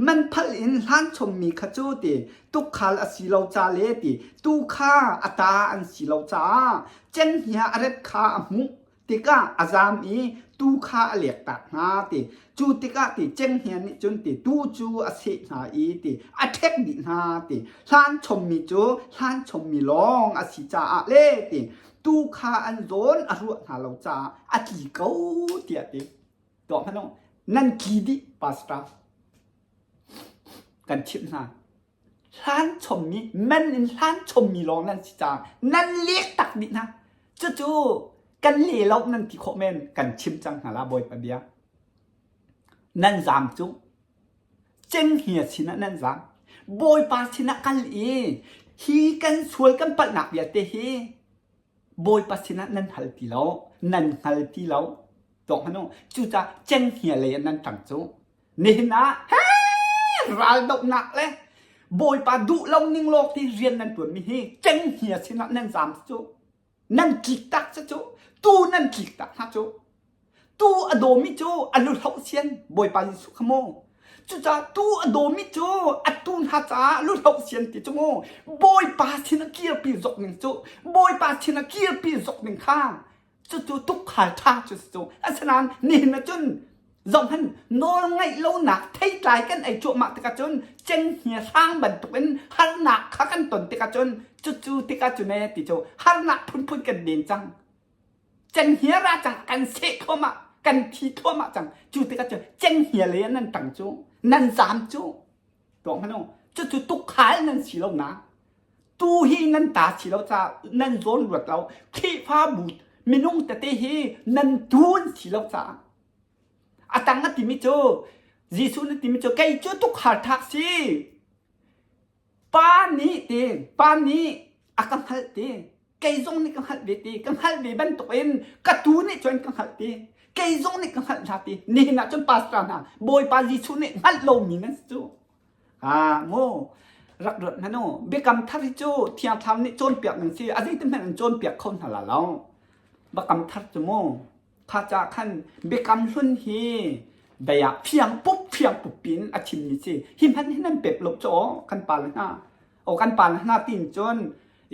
man phal in hlan chommi kha cu ti tukhal a si lo ca le ti tu kha a ta an si lo caah cenghngia a ret kha a hmuh tikah a zam i tuu kha a lektak hna ti cu tikah ti cenghngia nih cun ti tuu cu a seh hna i ti a ṭhek dih hna ti hlan chommi cu hlan chommi lawng a si caah le ti tuu kha an zawn a ruah hna lo caah a tli ko tiah ti tuah hmanh u nan tli dih pastor kan chimh hna hlan chommi man in hlan chommi lawng nan si caah nan lek tak dih hna cucu kan le lo nan ti khawh men kan chim cang hna la bawipa bia nan zaam cu cenghngia sinah nan zaam bawipa sinah kal i hi kan sual kan palhnak vialte hi bawipa sinah nan hal ti lo nan hngal ti lo tuak hmanh u cucaah cenghngia lei ah nan ṭang cu Nihin ah raldohnak le Bawipa duh lo ning lawk ti rian nan tuanmi hi cenghngia sinah nan zaam cu nan tlik tak cu cu tu nan tlik tak hna cu tu a dawmi cu a lu hloh sian Bawipa Jesuh kha mu cucaah tu a dawmi cu a tu hna caah lu hloh sian ti cu mu Bawipa sin a kirpi zok ning cu Bawipa sin a kirpi zok ning kha cucu tukhal ṭha cu si cu asinain nihin ah cun zohhmanh nawl ngaih lonak theitlai kan ei cuahmah tikah cun cenghngia hrang bantukin harnak kha kan ton tikah cun cucu tikah cun ee ti cu harnak phunphun kan den cang cenghngia ra cang kan seh thluahmah kan thi thluahmah cang cu tikah cun cenghngia lei ah nan ṭang cu nan zaam cu tuah hmanh u cucu tukhal nan si lo na Tu hi nan ta si lo caah nan zawn ruat lo. Khrihfabu minung tete hi nan tun si lo caah. A tang a timi cu Jesuh nih timi cu kei cu tukhal thak si. Pa nih ti pa nih a ka hngalh ti kei zong nih ka hngalh ve ti ka hngalh ve bantukin ka tu nih cun ka hngalh ti kei zong nih ka hngalh hna ti nihin ah cun pastor hna Bawipa Jesuh nih hngalh lomi nan si cu Ah mu rak ruat hmanh u. Biakam thar hi cu Thiang Thlarau nih cawnpiak ning si a zeitin hmanh an cawnpiak kho hna la lo. Biakam thar cu mu kha ca khan biakam hlun hi dei ah fiang pup fiang pup pin a chimmi si. Hi hmanh hi nan pep lo cu aw kan pa le hna. Aw kan pa le hna tin cun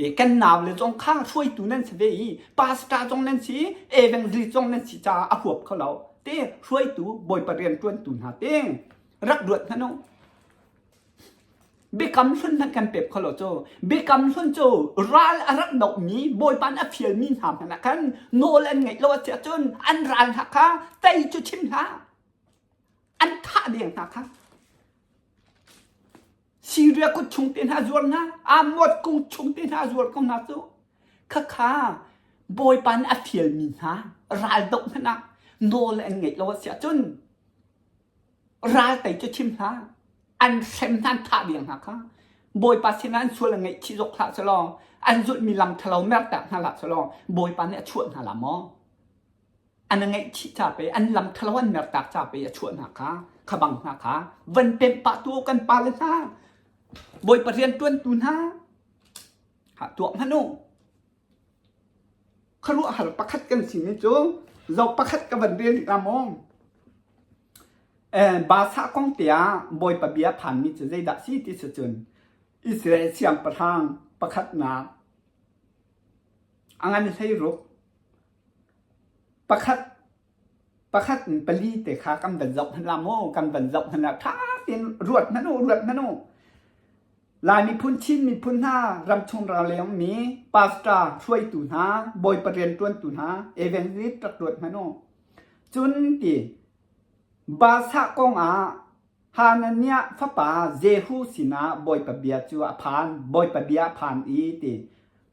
i kan nau le zong kha hruaitu nan si ve i pastor zong nan si evangelist zong nan si caah a huap kho lo. Te hruaitu Bawipa rian ṭuantu hna te rak ruat hmanh u. Biakam hlun hmanh kan pep kho lo cu. Biakam hlun cu ral a rak dohmi Bawipa nih a fialmi hna hmanh ah khan nawl an ngeih lo a si ahcun an ral hna kha tei cu chim hlah. An thah deng hna kha. Syria kut chung te hna zuar hna, Amot kung chung te hna zuar ko hna cu. Khakha Bawipa nih a fialmi hna ral doh hmanh ah nawl an ngeih lo a si ahcun Ral tei cu chim hlah. An hrem hna an thah deng hna kha. Bawipa sinah an sual an ngaihchih zok hlah selaw, an zulhmi lam ṭhalo mertak hna hlah selaw, Bawipa nih a chuah hna la maw? An ngaihchih ca pe, an lam ṭhalo an mertak ca pe a chuah hna kha, kha bang hna kha, van pemh pah tu kan pale hna, Bawipa rianṭuantu hna, ha tuah hmanh u. Khuaruahhar pakhat kan simi cu zoh pakhat ka van rel rih la maw? Basa kong tiah Bawipa bia phanmi cu zeidah si ti si cun Israel siangpahrang pakhatnak a ngan 16 pakhat pakhat in pali te kha kan van zoh hmanh la maw kan van zoh hmanh la ṭha tein ruat hmanh u ruat hmanh u Lai miphun Chin miphun hna ramchung raleng mi pastor hruaitu hna bawipa rianṭuantu hna evangelist rak ruat hmanh u cun ti Basa kong ah. Hananiah fapa Jehu sinah Bawipa bia cu a phan, Bawipa bia a phan i ti,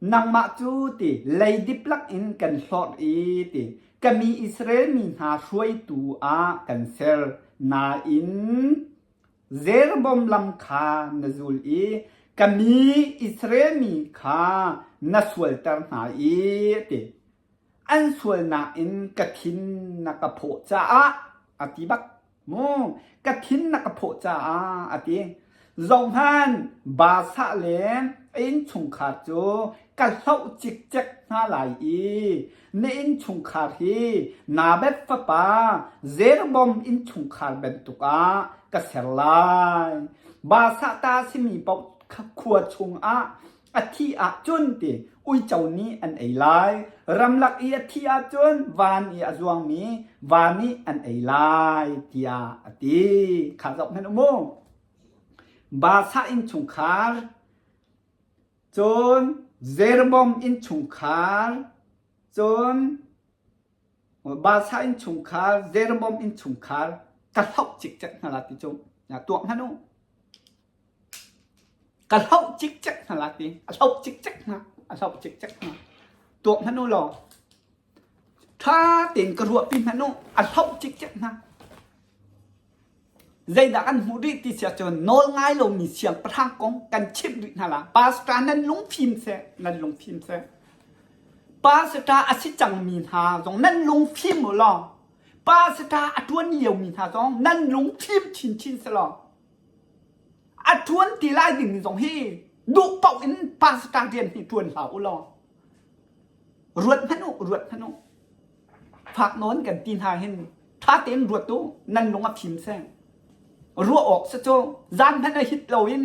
nangmah cu ti leidip lakin kan hlorh i ti, ka mi Israel mi hna hruaitu ah kan ser, nain Jeroboam lam kha na zul i ka mi Israel mi kha na sualter hna i ti. An sualnak in ka thin na ka phawh caah a ti bak. Mu ka thin na ka phawh caah a ti. Zohhmanh, Baasah le a innchungkhar cu ka hloh cikcek hna lai i na innchungkhar hi Nabat fapa Jeroboam innchungkhar bantuk ah ka ser lai. Baasah ta simi paoh khua chungah a thih ahcun ti uico nih an ei lai. Ramlak i a thih ahcun van i a zuangmi va nih an ei lai tiah a ti. Kha zoh hmanh u mu. Baasah innchungkhar cun Jeroboam innchungkhar cun Baasah innchungkhar Jeroboam innchungkhar ka hloh cikcek hna la ti cu tuak hmanh u. Ka hloh cikcek hna la ti. A hloh cikcek hna. A hloh cikcek hna. Tuak hmanh u law ṭha tein ka ruahpi hmanh u. A hloh cikcek hna. Zeidah kan hmuh rih ti si ahcun nawl ngai lomi siangpahrang kong kan chimh rih hna la. Pastor nan lungfim seh, nan lungfim seh. Pastor a si cangmi hna zong nan lungfim u law pastor a ṭuan liomi hna zong nan lungfim chinchin seh law A ṭuan ti lai dingmi zong hi duh paoh in pastor rian hi ṭuan hlah u law ruat hmanh u, ruat hmanh u. Fak nawn kan ti hna hin ṭha tein ruat u, nan lung a fim seh. Ruah awk si cu zan hmanh a hit loin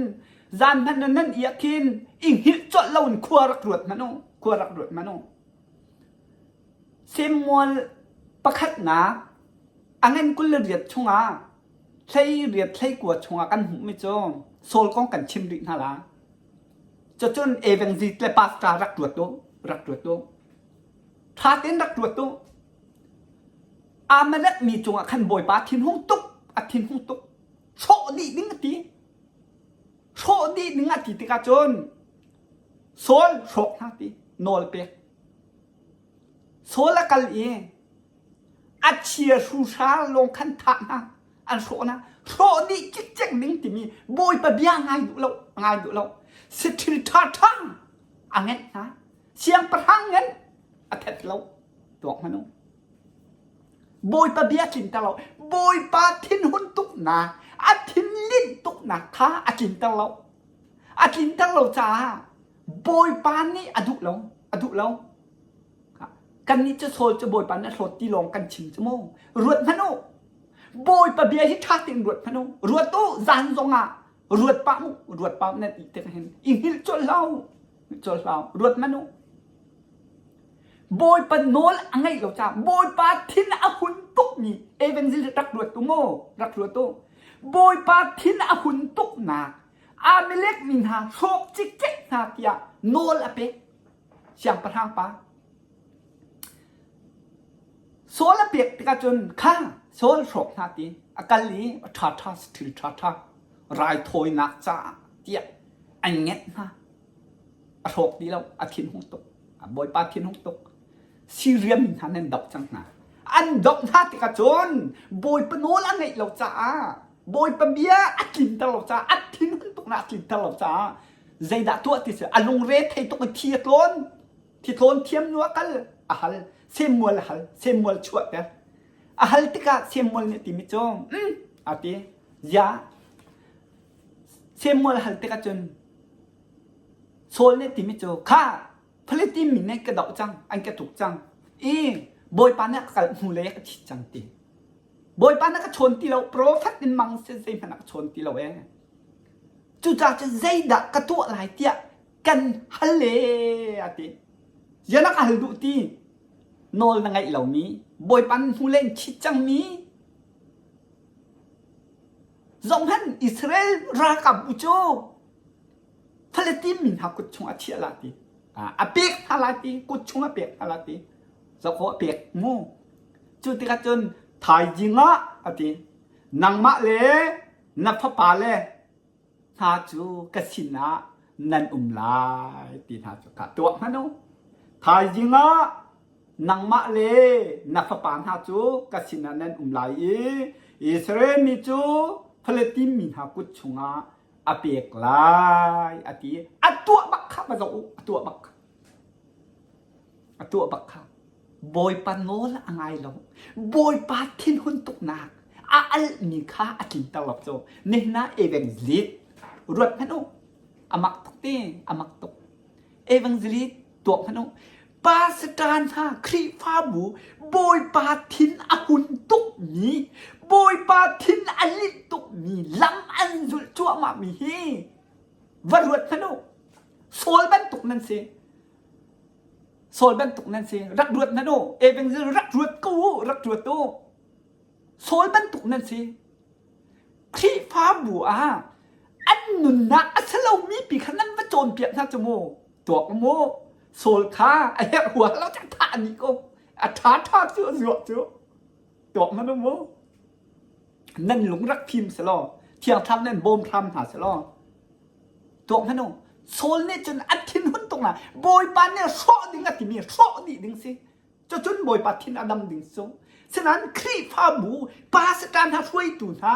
zan hmanh ah nan iak khin i hngilh colh loin khua rak ruat hmanh u, khua rak ruat hmanh u. Samuel pakhatnak a ngan 28 chungah 18 hleikua chungah kan hmuhmi cu Saul kong kan chim rih hna la. Cucun evangelist le pastor rak ruat u, rak ruat u. Ṭha tein rak ruat u. Amalek mi cungah khan Bawipa thinhung tuk, a thinhung tuk. Hrawh dih ding a ti. Hrawh dih ding a ti tikah cun Saul hrawk hna ti, nawl pek. Saul a kal i a chia hruhra lawng khan thah hna an hrawh hna hrawh dih cikcek ding timi bawipa bia ngai duh lo ngai duh lo saṭhil ṭha ṭha a ngeih hna siangpahrang ngan a that lo tuak hmanh u bawipa bia tlinter lo bawipa thinhun tuknak a thinlinh tuknak kha a tlinter lo a tlinter lo caah bawipa nih a duh lo a duh lo Kannih cu Saul cu Bawipa nih a hlawt ti lawng kan chim cu mu. Ruat hmanh u. Bawipa bia hi ṭha tein ruat hmanh u. Ruat u, zan zongah ruat pah mu, ruat pah nan ih tik hin i hngilh colh hlah u. Colh hlah u. Ruat hmanh u. Bawipa nawl a ngaih lo caah Bawipa thin a hun tukmi evangelist rak ruat u mu, rak ruat u. Bawipa thin a hun tuknak Amalek mi hna hrawk cikcek hna tiah nawl a pek. Siangpahrang pa Saul a pek tikah cun kha Saul hrawk hna ti a kal i a ṭhaṭha thil ṭhaṭha raithawinak caah tiah an ngenh hna. A hrawk ti lo, a thinhung tuk. A bawipa thinhung tuk. Siria mi hna nan doh cang hna. An doh hna tikah cun bawipa nawl a ngeih lo caah bawipa bia a tlinter lo caah a thinhun tuk na a tlinter lo caah zeidah tuah ti si a lungre thei tuk i thi a tlawn thi tlawn thiam nu a kal a hal semmual a hal semmual chuahter a hal tikah semmual nih a timi cu mm a ti zia semmual a hal tikah cun Saul nih timi cu kha Philippine mi nih ka doh cang an ka tuk cang i Bawipa nih a ka kal hnu lei a ka thit cang ti Bawipa nih a ka chawn ti lo profet in mang si zeihmanh a ka chawn ti lo ee Cucaah cun zeidah ka tuah lai tiah kan hal e a ti. Ziah ka hal duh ti? Nawl na ngaih lomi, Bawipa nan hnu len chit cangmi. Zohhmanh Israel ralkap bu cu Palestine mi hna kut chung a chiah la ti. A pek hna lai ti, kut chung a pek hna lai ti. Zoh a pek mu. Cu tikah cun thaizing ah a ti. Nangmah le. na fapale hna cu ka sinah nan um lai ti hna cu kha tuah hmanh u. Thaizing ah nangmah le na fapa hna cu ka sinah nan um lai i Israel mi cu Philitin mi hna kut chungah a pek lai a ti. A tuah bak kha va zoh u, a tuah bak kha. A tuah bak kha. Bawipa nawl a ngai lo. Bawipa thinhun tuknak a alhmi kha a tlinter lo cu. Nihin ah evangelist ruat hmanh u. A mak tuk te, a mak tuk. Evangelist tuak hmanh u. Pastor hna Khrihfabu Bawipa thin a hun tukmi, Bawipa thin a linh tukmi lam an zulh cuahmahmi hi va ruat hmanh u. Saul bantuk nan si. Saul bantuk nan si. Rak ruat hmanh u. Evangel rak ruat ko u. Rak ruat u. Saul bantuk nan si. Khrihfabu ah an nunnak a si lomi pi kha nan va cawnpiak hna cu mu. Tuak mu. Saul kha a herh hua lo cah thah ni ko. A ṭha ṭha cu a zuah cu. Tuak hmanh u mu. Nan lung rak fim selaw, thiang thlam nan bawm hram hna selaw, Tuak hmanh u. Saul nih cun a thinhun tuk na Bawipa nih hrawh ding a timi hrawh dih ding si. Cucun Bawipa thin a dam ding cu. Sinain Khrihfabu pastor hna hruaitu hna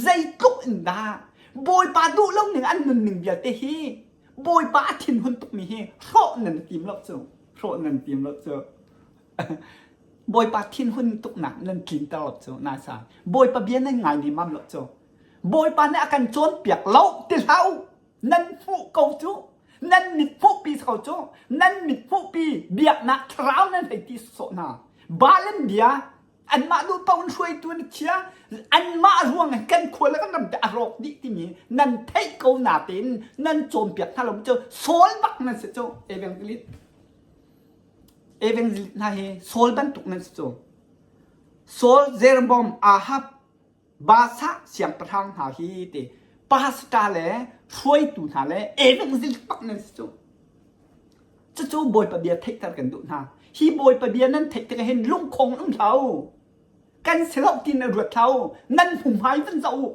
zeitluk in dah Bawipa duh lo ning an nunning vialte hi Bawipa a thinhun tukmi hi hrawh nan tim lo cu. Hrawh nan tim lo cu. Bawipa thinhun tuknak nan tlinter lo cu nasa. Bawipa bia nan ngai nemam lo cu. Bawipa nih a kan cawnpiak lo ti hlah u. Nan hmuh ko cu. Nan mit hmuhpi ko cu. Nan mit hmuhpi biaknak thlarau nan hei ti sawh hna. Baal an bia anmah duh paoh in hruaitu an chia anmah ruang in kan khua le kan ram te a rawk dih timi nan theih ko natein nan cawnpiak hna lo cu Saul bak nan si cu evangelist evangelist hna hi Saul bantuk nan si cu Saul Jeroboam Ahab Baasah siangpahrang hna hi ti pastor le hruaitu hna le evangelist bak nan si cu. Cucu Bawipa bia theihter kan duh hna. Hi Bawipa bia nan theih tikah hin lungkhong um hlah u. Kan si lo ti na ruat hlah u. Nan hmuhmai van zoh u.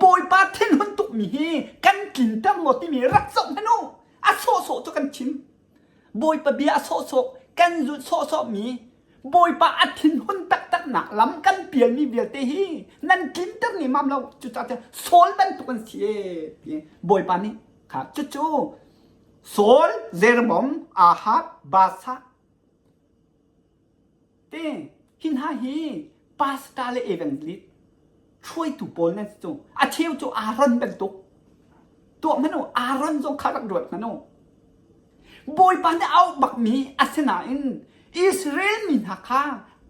Bawipa thinhun tukmi hi kan tlinter maw timi rak zoh hmanh u. A sawhsawh cu kan chim. Bawipa bia a sawhsawh kan zulh sawhsawhmi Bawipa a thinhun taktaknak lam kan pialmi vialte hi nan tlinter ni mam lo cucaah cun Saul bantuk an si ee ti Bawipa nih kha cucu Saul, Jeroboam, Ahab, Baasha te hi hna hi pastor le evangelist hruaitu pawl nan si cu a cheu cu Aaron bantuk tuah hmanh u Aaron zong kha rak ruat hmanh u Bawipa nih a auh bakmi a si nain Israel mi hna kha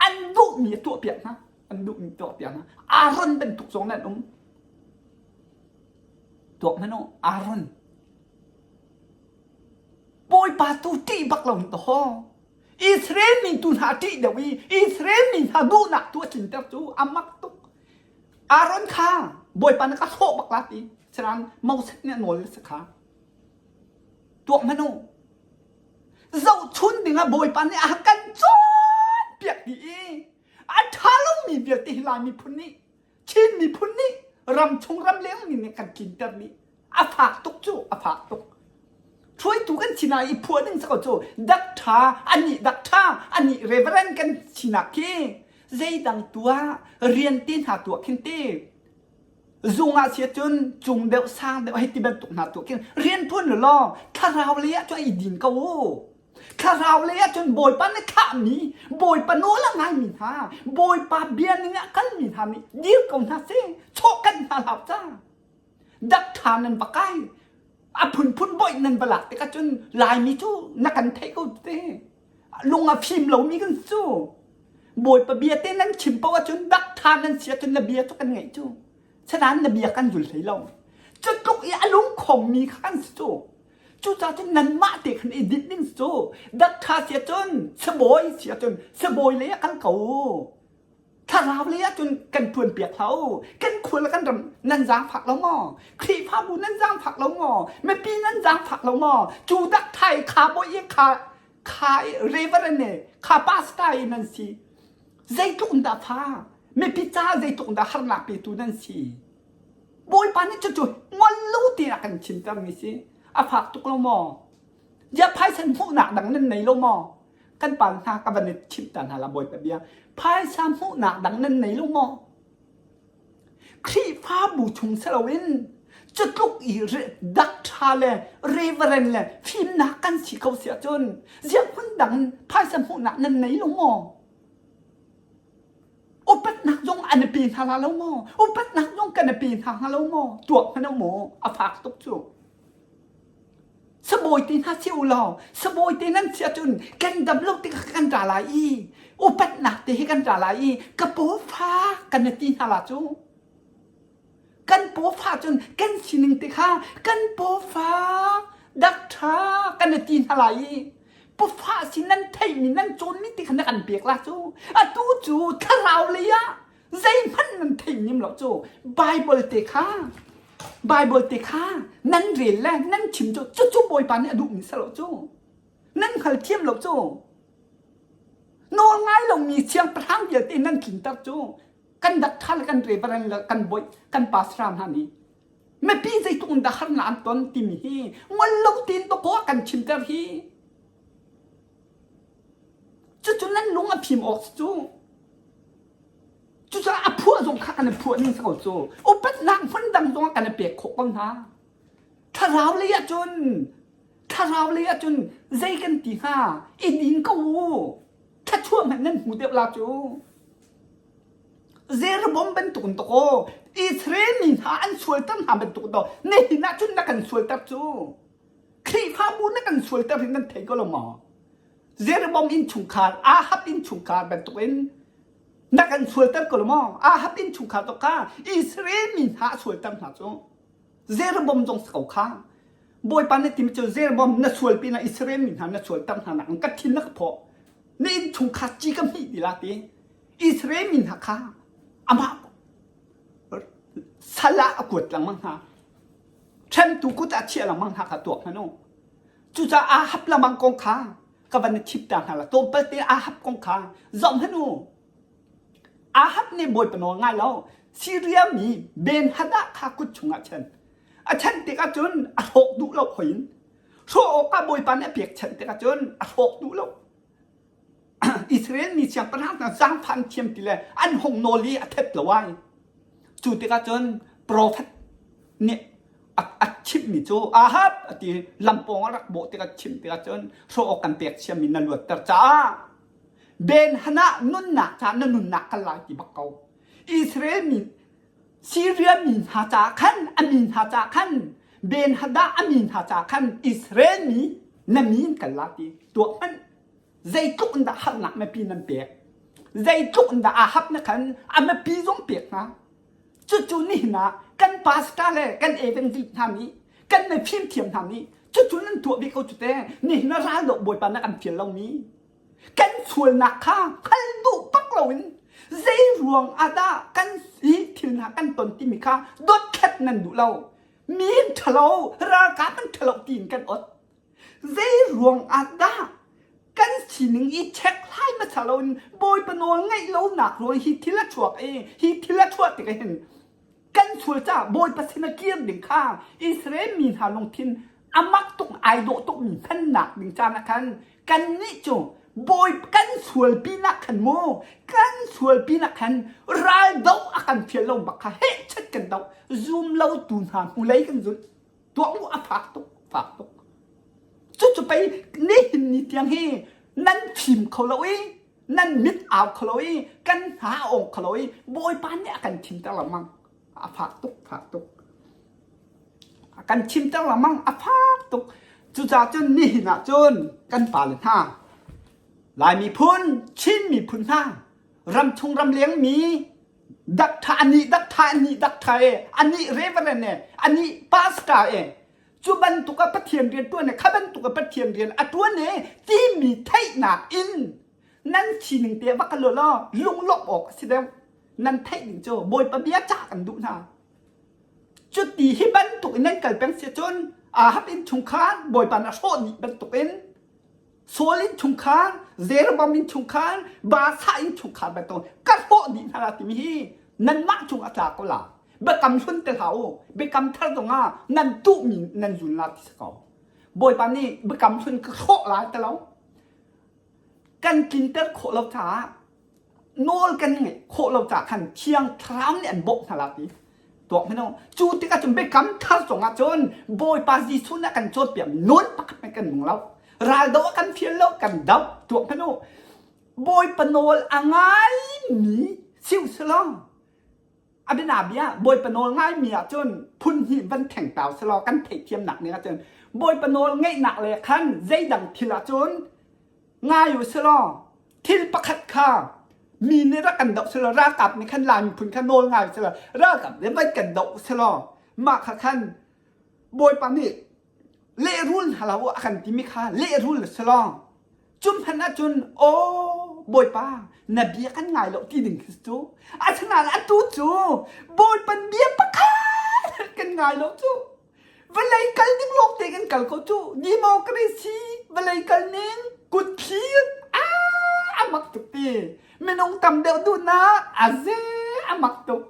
an duhmi a tuahpiak hna an duhmi tuahpiak hna Aaron bantuk zong nan um tuak hmanh u Aaron Bawipa tu ṭih bak lo in tahaw Israel mi tu hna ṭih deuh i Israel mi hna duhnak tu a tlinter cu a mak tuk. Aaron kha Bawipa na ka hrawh bak la ti. Sinain Moses nih a nawl si kha. Tuak hmanh u. Zohchun ding ah Bawipa nih a kan cawnpiak dih i a ṭha lomi vialte hi Lai miphun nih Chin miphun nih ramchung ramleng mi nih kan tlinter dih. A fak tuk cu, a fak tuk. Hruaitu kan sinak i phuah ding si ko cu dak ṭha, anih dak ṭha, anih reverend kan sinak khi zeidang tuah, rian te hna tuah khin te. Zung ah si cun cung deuh sang deuh hei ti bantuk hna tuah khin rian ṭuan law thlarau lei ah cun i din ko u. Thlarau lei ah cun Bawipa nih thlahmi, Bawipa nawl a ngaimi hna, Bawipa bia ning ah kalmi hna nih dir ko hna seh, chawhkanh hna hlah ca. Dak ṭha nan va kai, a phunphun boih nan va lak tikah cun Laimi cu na kan theih ko te. Lung a fim lomi kan cu. Bawipa bia te nan chim paoh ahcun dak ṭha nan si ahcun na bia cu kan ngaih cu. Sanain na bia kan zul hlei lo. Cu tluk i a lungkhongmi kha kan si cu. Cucaah cun nanmah te khan i dinh ding cu dak ṭha si ahcun sabawi si ahcun sabawi lei ah kal ko. Thlarau lei ah cun kan ṭuan piak hlah u. Kan khua le kan ram nan zaangfak lo maw? Khrihfabu nan zaangfak lo maw? Mipi nan zaangfak lo maw? Cu dak ṭha i kha bawi i kha kha i reverend e kha pastor i nan si. Zeitluk in dah fa? Mipi ca zeitluk in dah harnak petu nan si? Bawipa nih cucu ngol lo tein a kan chimtermi si. A fak tuk lo maw? Ziah phaisa hmuhnak dang nan nei lo maw? Kan pa hna ka van i chimh ta hna la Bawipa bia. Phaisa hmuhnak dang nan nei lo maw? Khrihfabu chung si loin cutluk i dakṭha le reverend le fimnak kan si ko si ahcun ziah hmun dang in phaisa hmuhnak nan nei lo maw? Upatnak zong an i pe hna la lo maw? Upatnak zong kan i pe hna hnga lo maw? Tuak hmanh maw? A fak tuk cu. Sabawi te hna si u law, sabawi te nan si ahcun kan dam lo tikah kan ra lai i upatnak te he kan ra lai i ka pawfa kan i ti hna la cu. Kan pawfa cun kan sining te kha kan pawfa dakṭha kan i ti hna lai i pawfa si nan theihmi nan cawnmi te kha na kan pek la cu. Atu cu thlarau lei ah zeihmanh nan thei nim lo cu Bible te kha Bible te kha nan rel le nan chim cu cucu Bawipa nih a duhmi si lo cu nan hngalthiam lo cu nawl ngai lomi siangpahrang vialte nan tlinter cu kan dak ṭha le kan reverend le kan bawi kan pastor hna nih mipi zeitluk in dah harnak an ton timi hi ngol lo tein dawkaw a kan chimter hi Cucu nan lung a fim awk si cu. Cucaah a phuah zong kha kan i phuah ning si ko cu. Upatnak hmun dang zong ah kan i pek khawh ko hna. Thlarau lei ahcun thlarau lei ahcun zei kan ti hnga? I din ko u. Thluachuah hmanh nan hmu deuh la cu. Jeroboam bantuk in tawkaw Israel mi hna an sualter hna bantuk in nihin ah cun na kan sualter cu. Khrihfabu na kan sualter hi nan thei ko lo maw? Jeroboam innchungkhar, Ahab innchungkhar bantukin na kan sualter ko lo maw? Ahab innchungkhar to kha Israel mi hna a sualter hna cu. Jeroboam zong si ko kha. Bawipa nih timi cu Jeroboam na sual pinah Israel mi hna na sualter hna nak ka thin na ka phawh. Na innchungkhar ci ka hmih ti la ti. Israel mi hna kha amah sal ah a kuat lengmang hna. Hremtu kut ah chiah lengmang hna kha tuak hmanh u. Cucaah Ahab lamang kong kha ka van i thip ta hna la. Tlawmpal te Ahab kong kha zoh hmanh u. Ahab nih Bawipa nawl ngai lo. Siria mi Ben-hadad kha kut chungah chan. A chan tikah cun a hrawk duh lo hoi in. Hrawh awkah Bawipa nih a pekchanh tikah cun a hrawk duh lo. Israel mi siangpahrang hna zaangfah an thiam ti le an hung nawl i a thet lo ai. Cu tikah cun profet nih a, a chimhmi cu Ahab a ti lampawng a rak bawh tikah chimh tikah cun hrawh awk kan pek chiami na luatter caah Ben Hanah nunnak caah na nunnak kal lai ti bak ko. Israel mi Syria mi hna caah khan a mi hna caah khan Ben Hadah a mi hna caah khan Israel mi na mi in kal la ti tuah hmanh Zeitluk in dah harnak mipi nan pek? Zeitluk in dah Ahab na khan a mipi zong pek hna? Cucu nihin ah kan pastor le kan evangelist hna nih kan mifimthiam hna nih cucu nan tuah bik ko cu te nihin ah raldoh bawipa na kan fial lomi kan sualnak kha hngal duh bak loin zei ruang ah dah kan hi thil hna kan ton timi kha dothlat nan duh lo mi an ṭhalo ralkap an ṭhalo tiin kan ot Zei ruang ah dah kan sining i check hlai hmasa loin Bawipa nawl ngaih lonak ruang hi thil a chuak i hi thil a chuah tikah hin kan sual caah Bawipa sin a kir ding kha Israel mi hna lungthin a mak tuk ai dawh tuk mi hmannak ding caan ah khan kannih cu Bawi kan sual pinak khan mu kan sual pinak khan ral doh a kan fial lo bak kha heh chet kan doh zum lo tu hna hnulei kan zulh tuah u a fak tuk fak tuk cucu pei nihin ni tiang hi nan fim kho lo i nan mit au kho lo i kan hna a ong kho lo i bawipa nih a kan thimter lengmang a fak tuk fak tuk a kan thimter lengmang a fak tuk cucaah cun nihin ah cun kan pale hna Lai miphun Chin miphun hna ramchung ramleng mi Dakṭha anih dakṭha anih dakṭha e anih reverend e anih pastor e cu bantuk ah Pathian rian ṭuan e kha bantuk ah Pathian rian a ṭuan e timi theihnak in nan sining te va kal law lunglawmh awk a si deuh nan theih ding cu Bawipa bia cah kan duh hna cuti hi bantuk in nan kal peng si cun Ahab innchungkhar Bawipa na hrawh dih bantuk in Saul innchungkhar, Jeroboam innchungkhar, Baasha innchungkhar bantuk ka hrawh dih hna la timi hi nanmah cung a tla ko la. Biakam hlun te hlah u. Biakam thar zongah nan tuhmi nan zun la ti si ko. Bawipa nih biakam hlun ka hrawh lai ti lo. Kan tlinter khawh lo caah nawl kan ngeih khawh lo caah khan Thiang Thlarau nih an bawmh hna la ti. Tuak hmanh u. Cu tikah cun biakam thar zongah cun Bawipa Jesuh nih a kan cawnpiak nawl pakhat hmanh kan nung lo. Raldo a kan fial lo, kan doh. Tuak hmanh u. Bawipa nawl a ngaimi si u selaw a bianabia Bawipa nawl ngaimi ahcun phun hnih van thengtau selaw kan theihthiamnak ning ahcun Bawipa nawl ngeihnak le khan zeidang thil ahcun ngai u selaw thil pakhat kha mi nih rak kan doh selaw ralkap nih khan Lai miphun kha nawl ngai selaw ralkap nih van kan doh selaw mah kha khan Bawipa nih lehrul hna lo a kan timi kha lehrul selaw Cu hmanh ahcun aw Bawipa na bia kan ngai lo ti ding khi cu. Asinain atu cu Bawipa bia pakhat kan ngai lo cu. Vawlei kal ding lawng te kan kal ko cu. Democracy vawlei kal ning kut thlir a mak tuk ti. Minung tam deuh duhnak a ze a mak tuk.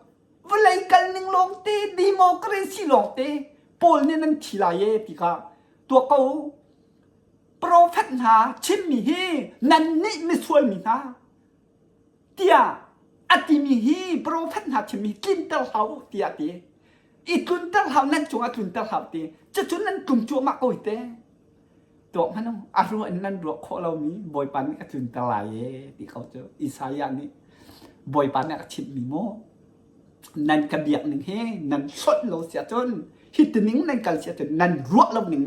Vawlei kal ning lawng te democracy lawng te Paul nih nan thi lai e ti kha tuah ko. Profet hna chimmi hi nannih misual mi hna tiah a timi hi profet hna chimmi tlinter hlah u tiah a ti. I tlunter hlah nan cungah tlunter hlah ti. Cucu nan tlung cuahmah ko hi te. Tuah hmanh u, a ruah in nan ruah khawh lomi Bawipa nih a tlunter lai e ti ko cu Isaiah nih Bawipa nih a ka chimhmi mu. Nan ka biak ning hi nan hlonh lo si ahcun hi tining nan kal si ahcun nan ruah lo ning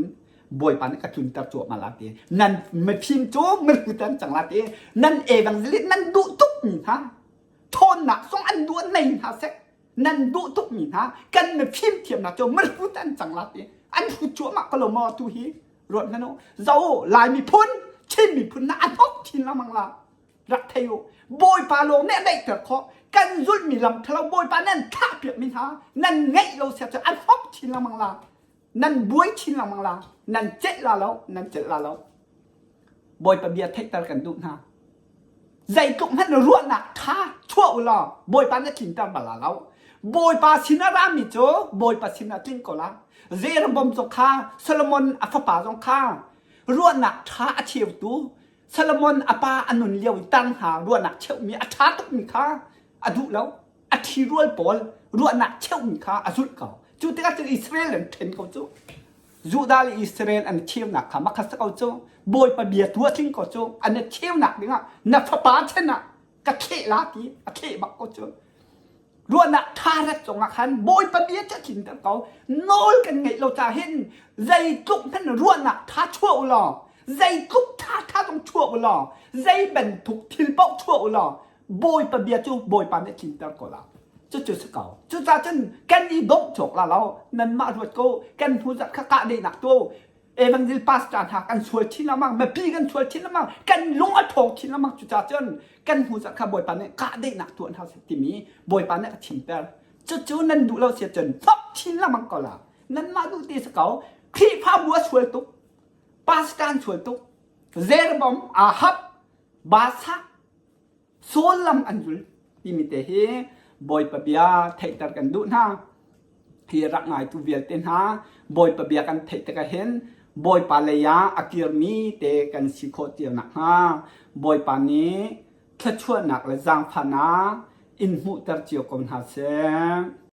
Bawipa nih ka tlunter cuahmah la ti. Nan mifim cu mirhut an cang la ti. Nan evangelist nan duh tuk mi hna thawnnak zong an duh an nei hna seh. Nan duh tuk mi hna kan mifim thiamnak cu mirhut an cang la ti. An hrut cuahmah ko lo maw tu hi ruat hmanh u. Zo Lai miphun Chin miphun na a hnok chin lengmang la. Rak thei u. Bawipa lawng nih a daihter khawh. Kan zulhmi lam ṭhalo Bawipa nan thlah piak mi hna nan ngeih lo sia cu an hnok chin lengmang la. Nan buai chin lengmang la nan celh la lo nan celh la lo Bawipa bia theihter kan duh hna zeitluk hmanh ruahnak ṭha chuah u law Bawipa na tlinter bal la lo Bawipa sin a rami cu Bawipa sin ah tling ko la Jeroboam zong kha Solomon a fapa zong kha ruahnak ṭha a cheutu Solomon a pa a nun lio i tar hna ruahnak cheuhmi a ṭha tukmi kha a duh lo a ṭhirual pawl ruahnak cheuhmi kha a zulh ko. Cu tikah cun Israel an ṭhen ko cu. Judah le Israel an cheunak kha makhat si ko cu. Bawipa bia tu a tling ko cu. An i cheunak dingah na fapa chan ah ka thleh la ti a thleh bak ko cu. Ruahnak ṭha rat cungah khan Bawipa bia cu a tlinter ko. Nawl kan ngeih lo ca hin zeitluk hmanh ruahnak ṭha chuah u law zeitluk ṭha ṭha zong chuah u law zei bantuk thil paoh chuah u law Bawipa bia cu Bawipa nih a tlinter ko la. Cucu si ko. Cucaah cun kan i dongh cawk la lo. Nanmah ruat ko. Kan hnu zat kha kah dehnak tu Evangel pastor hna kan sual chin lengmang, mipi kan sual chin lengmang, kan lung a ṭhawng chin lengmang. Cucaah cun kan hnu zat kha Bawipa nih kah dehnak tuah hna seh timi Bawipa nih a chimter. Cucu nan duh lo si cun thok chin lengmang ko la. Nanmah duh ti si ko. Khrihfabu a sual tuk. Pastor an sual tuk. Jeroboam, Ahab, Baasa, sullam an zul timi te hi Bawipa bia theihter kan duh hna. Hi rak ngaitu vialte hna Bawipa bia kan theih tikah hin Bawipa lei ah a kirmi te kan si khawh cio nakhnga Bawipa nih thluachuahnak le zaangfahnak in hmuhter cio ko hna seh.